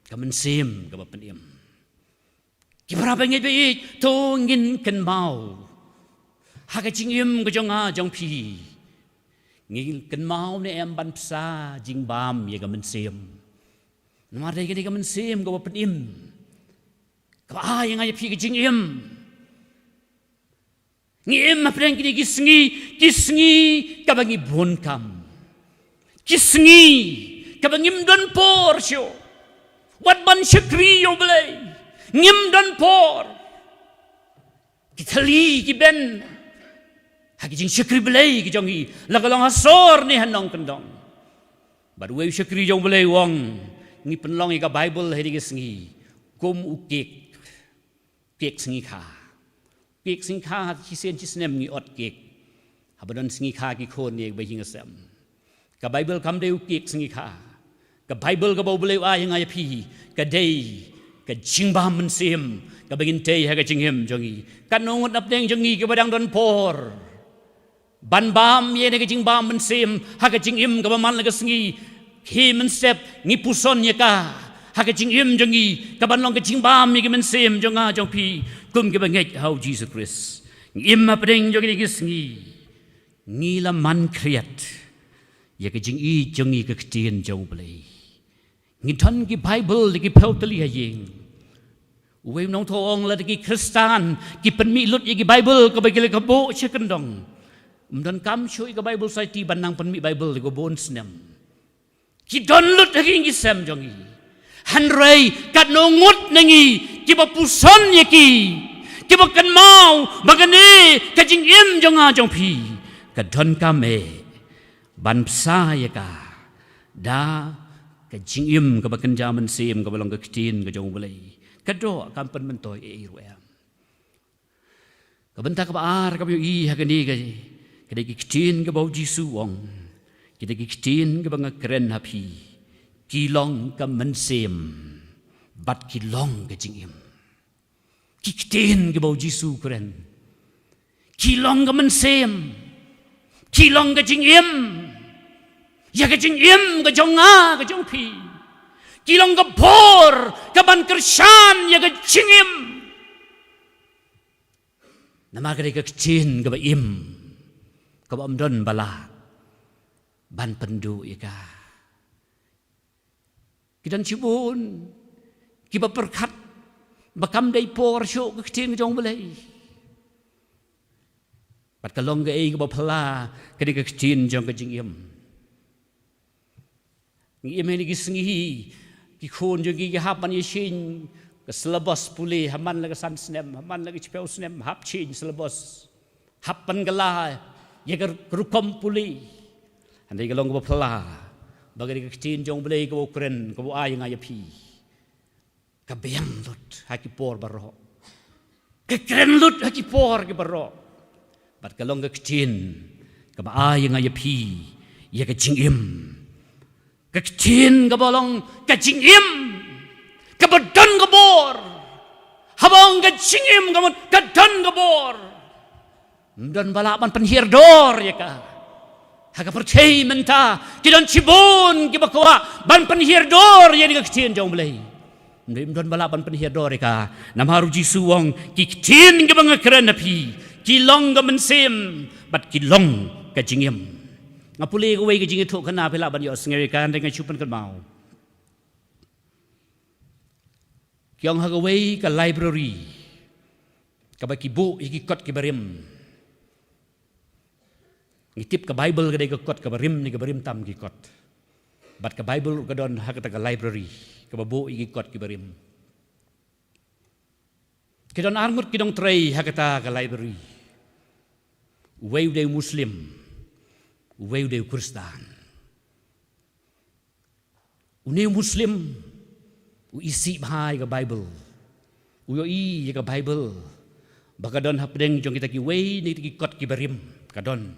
Ka mynsiem kaba pynim. Ki para bangeit baieit, to ngin kynmaw ha ka jingim ka jong nga jong phi. Ngin kynmaw ne em ban psa jingbam ïa ka mynsiem? Namar dei kane ka mynsiem kaba pynim kaba ai ïa nga ïa phi ka jingim. Ngi im hapdeng kine ki sngi, ki sngi kaba ngi bun kam. Ki sngi kaba ngim don por shuh wat ban shakri ïa U Blei. Ngim don por. Ki thylli ki ben ha ki jingshakri Blei ki jong ngi, la ka long ha sor ne ha nongkyndong. Bad uwei u shakri jong U Blei u ong, ngi pynlong ïa ka Baibl ha kine ki sngi kum u kek. Kek sngi kha. Kek sngi kha, shisien shisnem ngi ot kek. Haba don sngi kha ki khun ïa kiba ïing sem. Ka Baibl kam dei u kek sngi kha. Ka Baibl kaba U Blei u ai ïa nga ïa phi ka dei ka jingbam mynsiem kaba ngin tei ha ka jingim jong ngi. Katno ngut napdeng jong ngi kiba dang don por ban bam ïa kane ka jingbam mynsiem ha ka jingim kaba man la ka sngi. Ki mynstep ngi puson ïa ka ha ka jingim jong ngi, kaban long ka jingbam ïa ka mynsiem jong nga jong phi kum kiba ngeit ha U Jisu Khrist. Ngi im hapdeng jong kine ki sngi, ngi la man khriat ïa ka jingïeit jong ngi ka ktien jong U Blei. Ngi don ki Baibl da ki phew tylli ha ïing. Uwei u nongthoh u ong, lada ki Khristan ki pynmih lut ïa ki Baibl kaba ki la buh sha kyndong, ym donkam shuh ïa ka Bible Society ban nang pynmih Baibl ïa ka bun snem. Ki don lut ha ki ïing ki sem jong ngi. Hynrei katno ngut na ngi kiba puson ïa ki, kiba kynmaw ba kane ka jingim jong nga jong phi ka donkam eh ban bsa ïa ka da ka jingim kaba kynja mynsiem kaba long ka ktien ka jong U Blei. Ka doh kam pynmyntoi ei ruh em. Ka bynta kaba ar kaba ïohi ha kane ka, ka dei ki ktien kaba U Jisu u ong, kita ki ktien kaba nga kren ha phi ki long ka mynsiem bad ki long ka jingim. Ki ktien kiba U Jisu u kren ki long ka mynsiem, ki long ka jingim. Ïa ka jingim ka jong nga ka jong phi, ki long ka bor kaban kyrshan ïa ka jingim. Namar ka dei ka ktien kaba im, kaba ym don ba lah ban pynduh ïa ka. Ki don shibun kiba pyrkhat ba kam dei por shuh ka ktien jong U Blei. Bad ka long kaei kaba phylla, ka dei ka ktien jong ka jingim. Ngi im ha kine ki sngi, ki khun jong ngi ki hap ban ïa shim ka syllabus pule, ha man la ka san snem, ha man la ka shiphew snem, hap shim syllabus, hap ban kylla ïa ka rukom pule. Hynrei ka long kaba phylla ba ka dei ka ktien jong U Blei kaba u kren, kaba u ai ïa nga ïa phi. Ka biang lut ha ki por baroh, ka kren lut ha ki por ki baroh. Bad ka long ka ktien kaba ai ïa nga ïa phi ïa ka jingim. Ka ktien kaba long ka jingim kaba don ka bor. Haba ong ka jingim ka mut ka don ka bor. Ym don ba lah ban pynhiar dor ïa ka. Ha ka pyrthei mynta ki don shibun kiba kwah ban pynhiar dor ïa ka ktien jong U Blei. Ym don ba lah ban pynhiar dor ïa ka. Namar U Jisu u ong, ki ktien kiba nga kren ha phi ki long ka mynsiem bad ki long ka jingim. Nga pule kawei ka jingïathuhkhana, phi lah ban ïohsngew ïa ka, hynrei nga shu pynkynmaw. Ki ong ha kawei ka library kaba ki buh ïa ki kot kiba rim. Ngi tip ka Bible ka dei ka kot kaba rim ne kaba rim tam ki kot. Bad ka Bible ka don ha kata ka library kaba buh ïa ki kot kiba rim. Ki don arngut ki nongtrei ha kata ka library. Uwei u dei u Muslim, uwei u dei u Khristan. Une u Muslim u isih bha ïa ka Bible. U ïohi ïa ka Bible ba ka don hapdeng jong kita kiwei na kita ki kot kiba rim, ka don.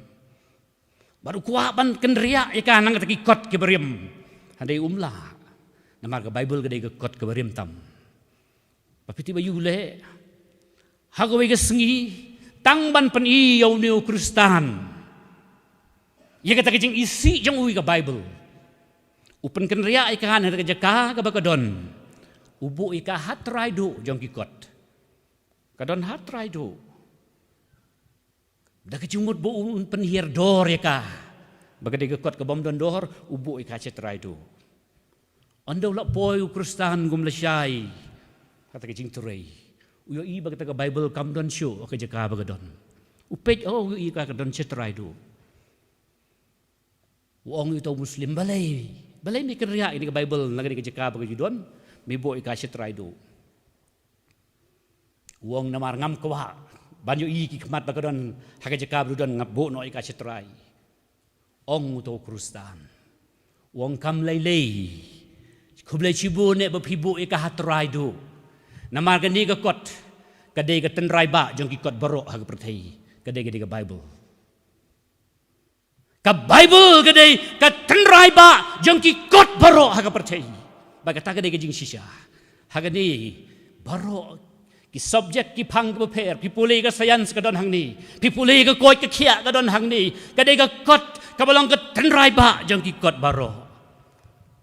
Bad u kwah ban kynriah ïa ka na kata ki kot kiba rim. Hynrei um lah, namar ka Bible ka dei ka kot kaba rim tam. Ba phi tip aïu leh? Ha kawei ka sngi, tang ban pyni ïa une u Khristan ïa kata ka jingisih jong u ïa ka Bible, u pynkynriah ïa ka na kata ka jaka kaba ka don. U buh ïa ka ha trai duh jong ki kot. Ka don ha trai duh. Da ka jingmut ba un pynhiar dor ïa ka, ba ka dei ka kot ka bym don dor, u buh ïa ka sha trai duh. Ynda u la poi u Khristan kum lashai ha kata ka jingtrei, u ïohi ba kata ka Bible kam don shuh ha ka jaka ba ka don. U peit, oh, u ïohi ka, ka don sha trai duh. U ong ïa uta u Muslim, balei, balei me kynriah ïa kane ka Bible na kane ka jaka ba ka ju don, me buh ïa ka sha trai duh? U ong, namar ngam kwah ban ïohi ki khmat ba ka don ha ka jaka ba ka ju don, nga buh noh ïa ka sha trai. Ong uta u Khristan, u ong, kam lei lei, khublei shibun eh ba phi buh ïa ka ha trai duh. Namar kane ka kot ka dei ka tynrai bah jong ki kot baroh ha ka pyrthei, ka dei, ka dei ka Bible. Ka Bible ka dei ka tynrai bah jong ki kot baroh ha ka pyrthei. Bad kata ka dei ka jingshisha. Ha kane baroh ki subject, ki phang kiba pher, phi pule ka science ka don hangne, phi pule ka koit ka khiah ka don hangne, ka dei ka kot kaba long ka tynrai bah jong ki kot baroh.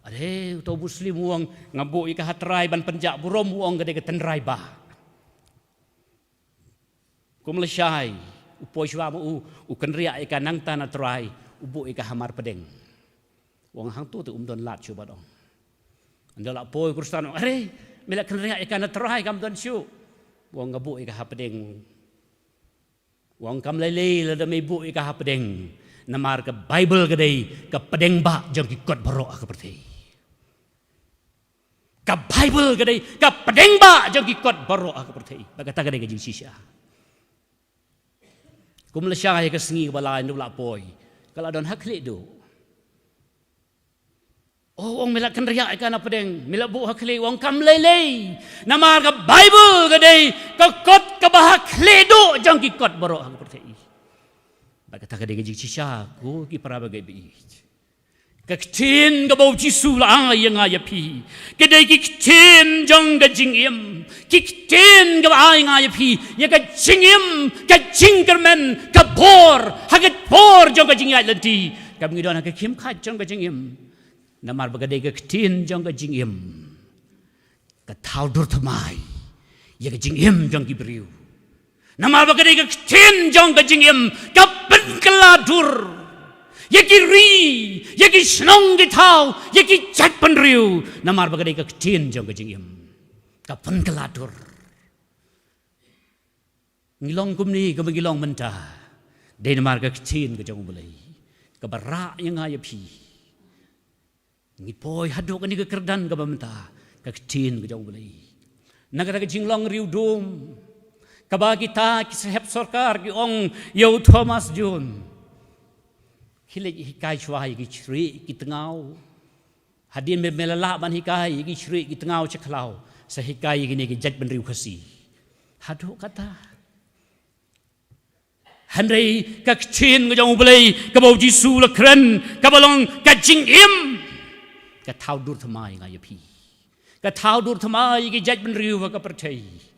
Are, uta u Muslim u ong, nga buh ïa ka ha trai ban pynjah burom, u ong ka dei ka tynrai bah. Kum lashai, u poi shuwa ma u, u kynriah ïa ka nangta na trai, u buh ïa ka ha marpdeng. U ong, hangto te um don lad shuh bad ong. Ynda la poi u Khristan, u ong, are, Me la kynriah ïa ka na trai kam don shuh. U ong nga buh ïa ka hapdeng. U ong kam lei lei lada me buh ïa ka hapdeng. Namar ka Baibl ka dei ka pdeng bah jong ki kot baroh ha ka pyrthei. Ka Baibl ka dei ka pdeng bah jong ki kot baroh ha ka pyrthei. Bad kata ka dei ka jingshisha. Kum la shai ha ka sngi kaba lai ndu la poi. Ka la don ha khlieh duh. Oh, u ong me la kynriah ïa ka na pdeng, me la buh ha khlieh, u ong kam lei lei. Namar ka Baibl ka dei ka kot kaba ha khlieh duh jong ki kot baroh ha ka pyrthei. Bad kata ka dei ka jingshisha ko ki para bangeit baieit. Ka ktien kaba u Jisu la ai ïa nga ïa phi ka dei ki ktien jong ka jingim. Ki ktien kaba ai nga ïa phi ïa ka jingim, ka jingkyrmen, ka bor ha ka bor jong ka jingïaid lynti. Kam ngi don ha ka khim khat jong ka jingim. Namar ba ka dei ka ktien jong ka jingim ka thaw dur thymmai ïa ka jingim jong ki briew. Namar ba ka dei ka ktien jong ka jingim ka pynkylla dur ïa ki ri, ïa ki shnong ki thaw, ïa ki jaitbynriew. Namar ba ka dei ka ktien jong ka jingim ka pynkylla dur. Ngi long kumne kaba ngi long mynta dei namar ka ktien ka jong U Blei kaba rah ïa nga ïa phi. Ngi poi haduh kane ka kyrdan kaba mynta ka ktien ka jong U Blei. Na kata ka jinglong riewdum kaba kita ki sahep sorkar ki ong ïa u Thomas Jones, khie leit hikai shuwa ïa ki shrieh ki tngaw. Hadien me, me la lah ban hikai ïa ki shrieh ki tngaw sha khlaw, sa hikai ïa kine ki jaitbynriew Khasi. Haduh kata. Hynrei ka ktien ka jong U Blei kaba u Jisu la kren kaba long ka jingim ka thaw dur thymmai nga ïa phi. Ka thaw dur thymmai ïa ki jaitbynriew ha ka pyrthei.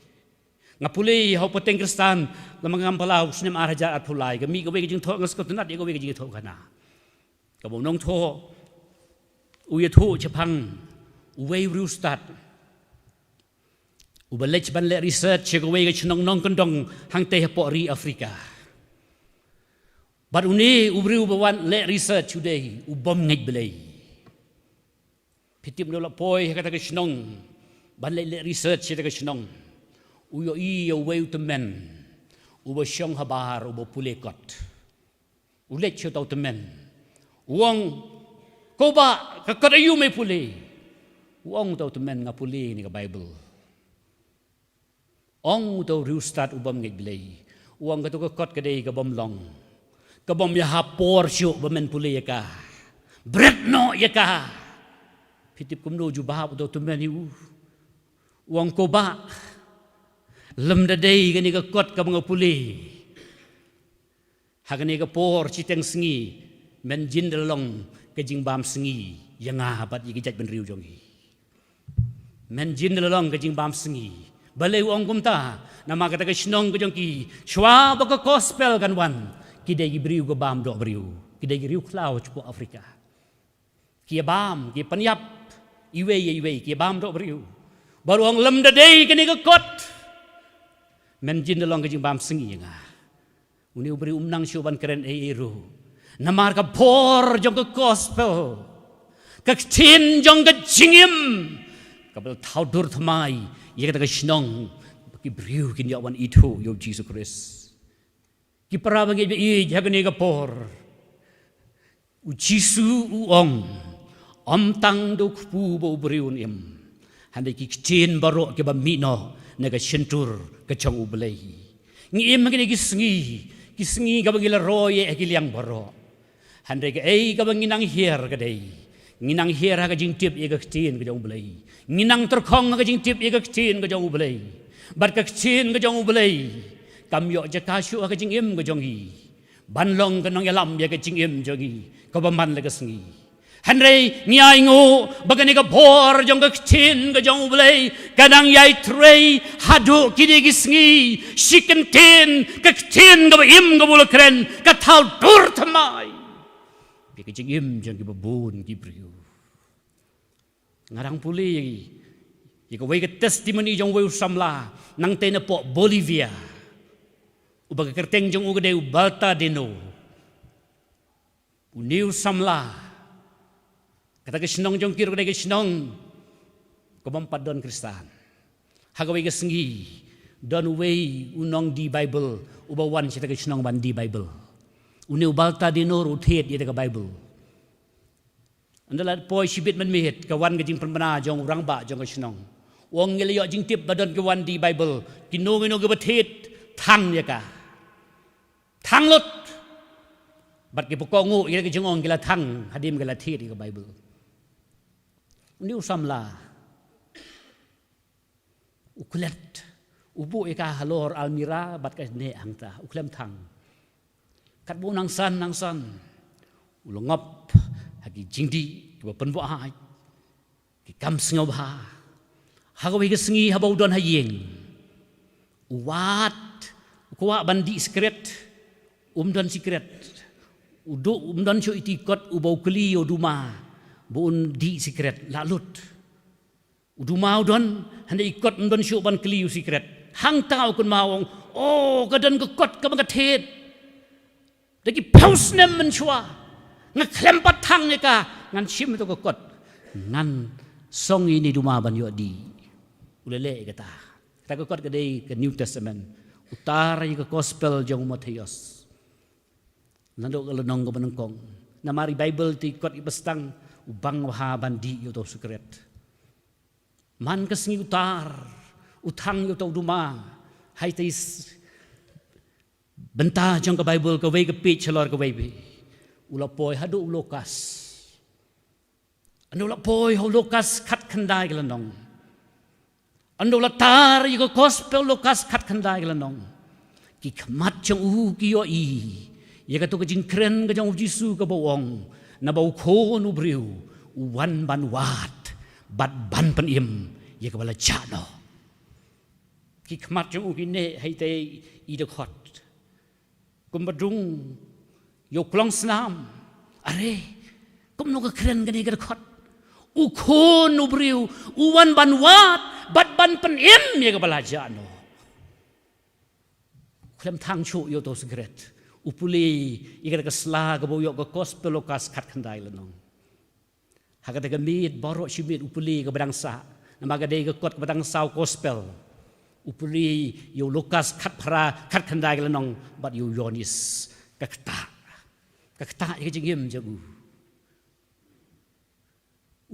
Nga pule ha u pateng Khristan lama nga ngam palat u snem ar hajar arphew lai, ka mih kawei ka jingthoh, nga sngewtynnat ïa kawei ka jingthoh kana. Kaba u nongthoh u ïathuh shaphang uwei u riewstad uba leit ban leh research sha kawei ka shnong nongkyndong hangtei hapoh ri Afrika. Bad une u briew ba wan leh research u dei u bym ngeit Blei. Phi tip, haba u la poi ha kata ka shnong ban leit leh research sha kata ka shnong, u ïohi ïa uwei u tymmen uba shong habar uba pule kot. U leit sha uta u tymmen, u ong, "Ko bah, ka kot aïu me pule?" U ong uta u tymmen, "Nga pule ïa kane ka Baibl." Ong uta u riewstad u bym ngeit Blei, u ong, "Kato ka kot ka dei ka bym long, ka bym ïahap por shuh ba men pule ïa ka. Bret noh ïa ka." Phi tip kumno u jubab uta u tymmen ïa u? U ong, "Ko bah, lymda dei kane ka kot kaba nga pule, ha kane ka por shiteng sngi men jin da la long ka jingbam sngi ïa nga bad ïa ki jaitbynriew jong ngi. Men jin da la long ka jingbam sngi." Balei u ong kumta? Namar kata ka shnong ka jong ki, shuwa ba ka gospel kan wan, ki dei ki briew ka bam doh briew, ki dei ki riew khlaw shapoh Afrika. Ki ïa bam, ki ïa pynïap iwei ïa iwei, ki ïa bam doh briew. Bad u ong, "Lymda dei kane ka kot, men jin da long ka jingbam sngi ïa nga." Une u briew um nang shuh ban kren ei ei ruh. Namar ka bor jong ka gospel, ka ktien jong ka jingim, kaba la thaw dur thymmai ïa kata ka shnong, ba ki briew kin ïoh ban ithuh ïa u Jisu Khrist. Ki para bangeit baieit, ha kane ka por u Jisu u ong, ym tang da u kpu ba u briew un im, hynrei ki ktien baroh kiba mih noh na ka shyntur ka jong U Blei. Ngi im ha kine ki sngi, ki sngi kaba ngi la roi ïa ki liang baroh. Hynrei kaei kaba ngi nang hiar ka dei, ngi nang hiar ha ka jingtip ïa ka ktien ka jong U Blei. Ngi nang tyrkhong ha ka jingtip ïa ka ktien ka jong U Blei. Bad ka ktien ka jong U Blei kam ïoh jaka shuh ha ka jingim ka jong ngi ban long ka nongïalam ïa ka jingim jong ngi kaba man la ka sngi. Hynrei ngi ainguh ba kane ka bor jong ka ktien ka jong U Blei ka nang ïai trei haduh kine ki sngi. Shi kyntien ka ktien kaba im kaba u la kren ka thaw dur thymmai ïa ka jingim jong kiba bun ki briew. Nga dang pule ïa kawei ka testimony jong uwei u samla nangtei napoh Bolivia, uba ka kyrteng jong u ka dei u Balta Deno. Une u samla, kata ka shnong jong ki ruh ka dei ka shnong Kumba ym pat don Khristan. Ha kawei ka sngi, don uwei u nongdie Baibl uba wan sha kata ka shnong ban die Baibl. Une u Baltadino ruh u thied ïa kata ka Baibl. Ynda la poi shibit mynmiet, ka wan ka jingpynbna jong u rangbah jong ka shnong. U ong, ngi la ïoh jingtip ba don ki wan die Baibl. Kino kino kiba thied, thang ïa ka. Thang lut. Bad kiba kohnguh ïa ka jingong ki la thang hadien ba ki la thied ïa ka Baibl. Une u samla u klet, u buh ïa ka halor almira bad ka neh hangta, u khlem thang. Katba u nang san, nang san, u longop ha ki jingdih kiba pynbuaid, ki kam sngewbha. Ha kawei ka sngi haba u don ha ïing, u wad, u kwah ban dih sikret, um don sikret. U duh, um don shuh iti kot uba u kylli ïa u duma ba un dih sikret, la lut. U duma u don, hynda i kot um don shuh ban kylli u sikret. Hangta u kynmaw, u ong, o, ka don ka kot kaba nga thied da ki phew snem mynshuwa. Nga khlem pat thang ïa ka, ngan shim ïa ka kot. Ngan song ïa ine i duma ban ïoh dih. U la leh ïa kata. Kata ka kot ka dei ka New Testament. U tar ïa ka gospel jong u Mathaios. Naduh ka lynnong kaba nyngkong. Namar i Baibl te i kot iba sdang, u bang bha ban dih ïa uta u sikret. Man ka sngi u tar, u thang ïa uta u duma, ha ita i s-, bynta jong ka Baibl kawei ka page halor kawei bha. U la poi haduh u Lukas. Ynda u la poi ha u Lukas khatkhyndai ka lynnong. Ynda u la tar ïa ka gospel Lukas khatkhyndai ka lynnong. Ki khmat jong u ki ïohi ïa kato ka jingkren ka jong u Jisu kaba u ong, naba u Khun u briew u wan ban wad bad ban pynim ïa kaba la jah noh. Ki khmat jong u ki neh ha ita i dkhot. Kumba dung ïa u klongsnam. Are, kumno ka kren kane ka dkhot? U Khun u briew u wan ban wad bad ban pynim ïa kaba la jah noh. Khlem thang shuh ïa uta u sikret. U pule ïa kata ka sla kaba u ïoh ka gospel Lukas khatkhyndai lynnong. Ha kata ka miet baroh shi miet u pule kaba dang sah. Namar ka dei ka kot kaba dang sah u gospel. U pule ïa u Lukas khatphra, khatkhyndai ka lynnong bad ïa u Ïoannis. Ka ktah. Ka ktah ïa ka jingim jong u.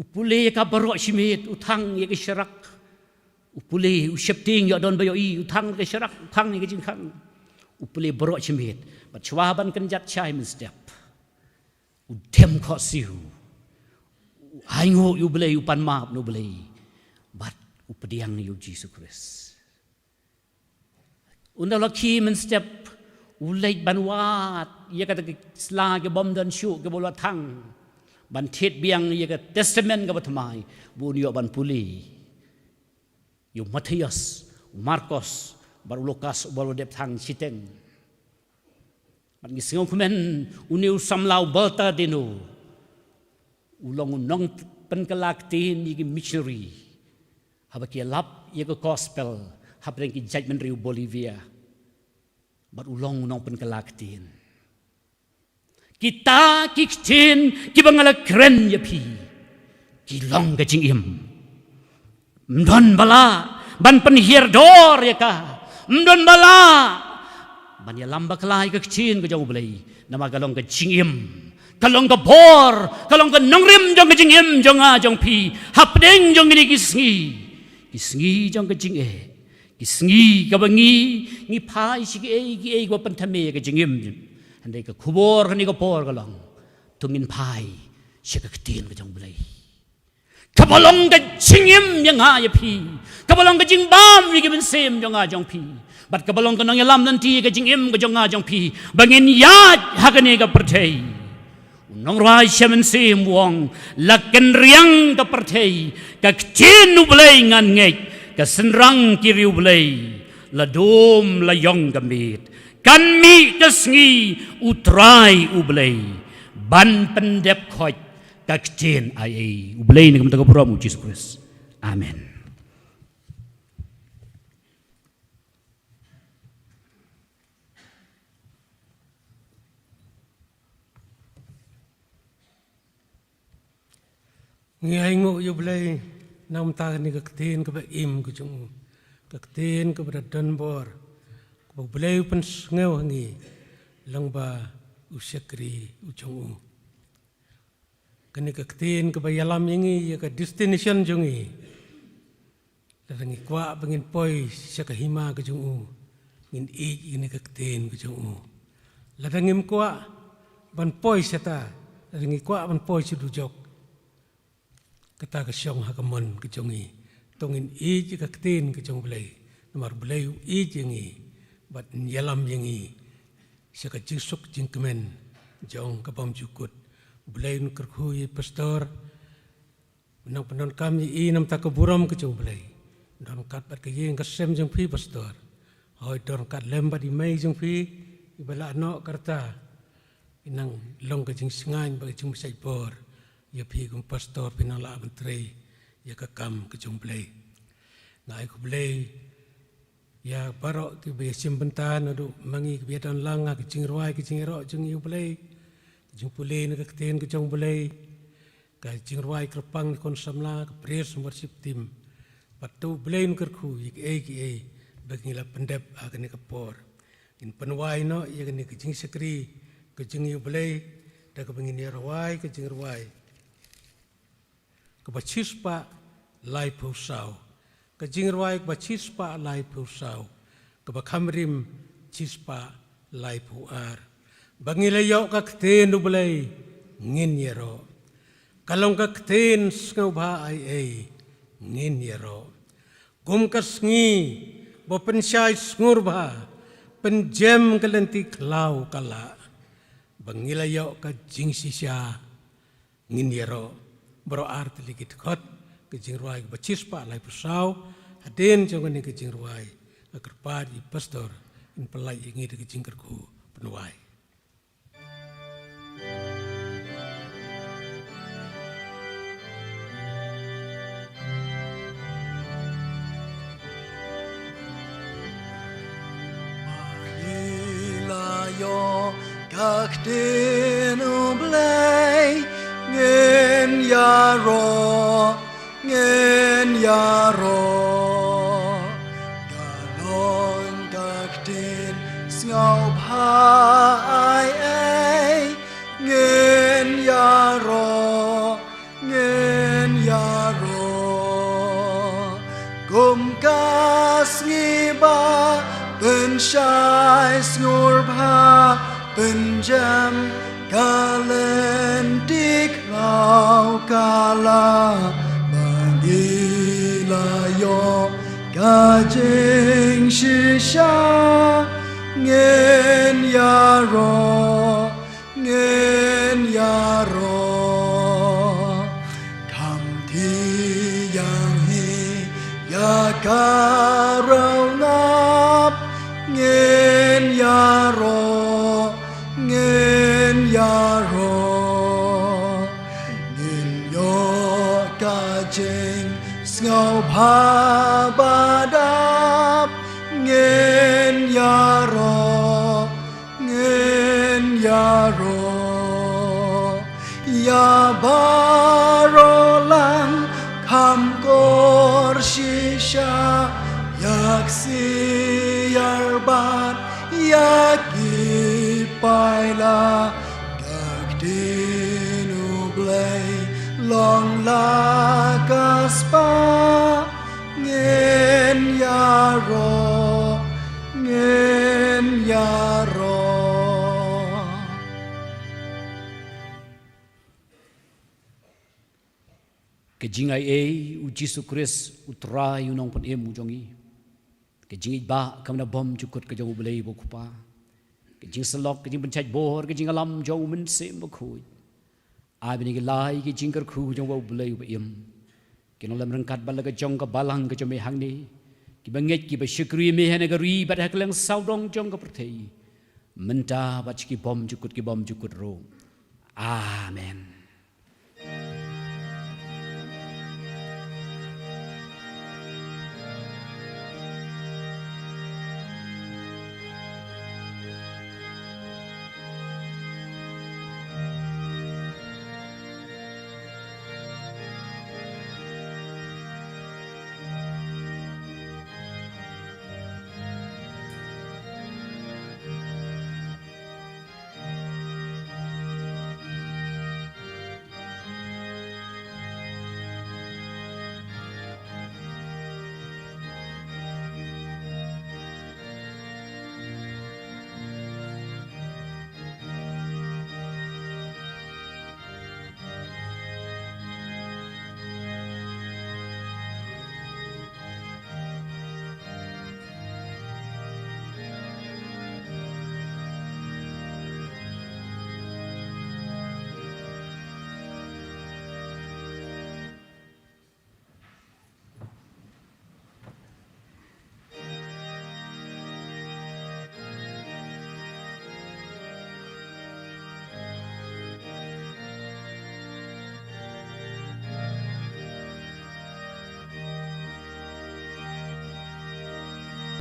U pule ïa ka baroh shi miet, u thang ïa ka sharak. U pule, u sheptieng ïoh don ba ïohi, u thang ïa ka sharak, u thang ïa ka jingkhang. U pule baroh shi miet. Bad shuwa ban kynjat shai mynstep. U dem khohsiew. U ainguh ïa u Blei, u pan map na u Blei. Bad u pdiang ïa u Jisu Khrist. Ynda u la khie mynstep, u leit ban wad ïa kata ka sla kaba ym don shuh kaba u la thang. Ban thied biang ïa ka Testament kaba thymmai, ba un ïoh ban pule. Ïa u Mathaios, u Markos, bad u Lukas, uba u la dep thang shiteng. Bad ngi sngewkmen, une u samla u Baltadino u long u nongpynkylla ktien ïa ki missionary. Haba ki ïalap ïa ka gospel hapdeng ki jaitbynriew Bolivia. Bad u long u nongpynkylla ktien. Kita ki ktien kiba nga la kren ïa phi, ki long ka jingim. Ym don ba lah ban pynhiar dor ïa ka. Ym don ba lah ban ïalam bakla ïa ka ktien ka jong u Blei. Namar ka long ka jingim, ka long ka bor, ka long ka nongrim jong ka jingim jong nga jong phi. Hapdeng jong kine ki sngi, ki sngi jong ka jingeh, ki sngi kaba ngi, ngi phai sha kiei kiei kaba pynthame ïa ka jingim. Hynrei ka khubor kane ka por ka long, to ngin phai sha ka ktien ka jong u Blei. Kaba long ka jingim ïa nga ïa phi. Kaba long ka jingbam ïa ki mynsiem jong nga jong phi. Bad kaba long ka nongïalam lynti ïa ka jingim ka jong nga jong phi. Ba ngin ïaid ha kane ka pyrthei. U nongrwai sha mynsiem u ong, la kynriang ka pyrthei, ka ktien u Blei ngan ngeit, ka synrang ki riewblei, la dum la ïong ka miet. Kan mih ka sngi u Trai u Blei ban pyndep khoit ka ktien ai ei. U Blei na ka bynta ka burom u Jisu Khrist. Amen. Ngi ainguh ïa u Blei Namar kane ka ktien kaba im ka jong u, ka ktien kaba da don bor, kaba U Blei u pynsngew ha ngi lyngba u shakri u jong u. Kane ka ktien kaba ïalam ïa ngi ïa ka destination jong ngi. Lada ngi kwah ba ngin poi sha ka hima ka jong u, ngin ïeit ïa kane ka ktien ka jong u. Lada ngim kwah ban poi shata, lada ngi kwah ban poi sha dujok, kata ka shong ha ka mon ka jong ngi. To ngin ïeit ïa ka ktien ka jong U Blei, namar U Blei u ïeit ïa ngi bad un ïalam ïa ngi sha ka jingsuk jingkmen jong ka bymjukut. U Blei un kyrkhu ïa i pastor, u nang pyndonkam ïa i namar ka burom ka jong U Blei. Don kat bad ka ïing ka sem jong phi pastor. Hoi, don kat lem bad i mei jong phi iba lah noh ka rta. I nang long ka jingsngewbha bad ka jingmynsiem bor ïa phi kum pastor, phin nang lah ban trei ïa ka kam ka jong U Blei. Nga ai khublei ïa baroh kiba ïashim bynta naduh ma ngi kiba ïadon lang ha ka jingrwai ka jingïaroh jong ngi, U Blei, ka jingpule na ka ktien ka jong U Blei, ka jingrwai kyrpang na khun samla, ka praise and worship team. Bad to U Blei un kyrkhu ïa kiei kiei ba ngi la pyndep ha kane ka por. Ngin pynwai noh ïa kane ka jingshakri ka jong ngi, U Blei, da kaba ngin ïa rwai ka jingrwai kaba shispah laiphew saw. Ka jingrwai kaba shispah laiphew saw, kaba kham rim shispah laiphew ar. Ba ngi la ïoh ka ktien U Blei ngin ïaroh. Ka long ka ktien sngewbha ai ei ngin ïaroh. Kum ka sngi ba pynshai sngewbha, pynjem ka lynti khlaw ka lah. Ba ngi la ïoh ka jingshisha ngin ïaroh. Baroh ar tylli ki dkhot, ka jingrwai kaba shispah laiphew saw. Hadien jong kane ka jingrwai, nga kyrpad ïa i pastor un pyllait ïa ngi da ka jingkyrkhu pynwai. Ngi la ïoh ka ktien U Blei, ngin ïaroh, ngin ïaroh. Ka long ka ktien sngewbha ai ei, ngin ïaroh, ngin ïaroh. Kum ka sngi ba pynshai sngewbha, pynjem ka lynti khlaw ka lah. Ba ngi la ïoh ka jingshisha, ngin ïaroh, ngin ïaroh. Kham thiang hi ïa ka rangap, ngin ïaroh, ngin ïaroh. Ngin ïoh ka jingsngewbha ba dap, ngin ïaroh, ngin ïaroh. Ïa baroh lang kham kor shisha, ïa ksiar bad ïa ki paila. Ka ktien U Blei long la ka spah, ngin ïaroh, ngin ïaroh. Ka jingaiei U Jisu Khrist U Trai U Nongpynim U jong ngi. Ka jingïeit ba kam na bymjukut ka jong U Blei U Kpa. Ka jingsyllok, ka jingpynshait bor, ka jingïalam jong U Mynsiem Bakhuid. Ai ba kine ki lai ki jingkyrkhu jong U Blei uba im, kin long lem ryngkat bad la ka jong ka balang ka jong Me hangne, kiba ngeit kiba shakri Me ha kane ka ri bad ha kylleng sawdong jong ka pyrthei, mynta bad sha ki bymjukut ki bymjukut ruh. Amen.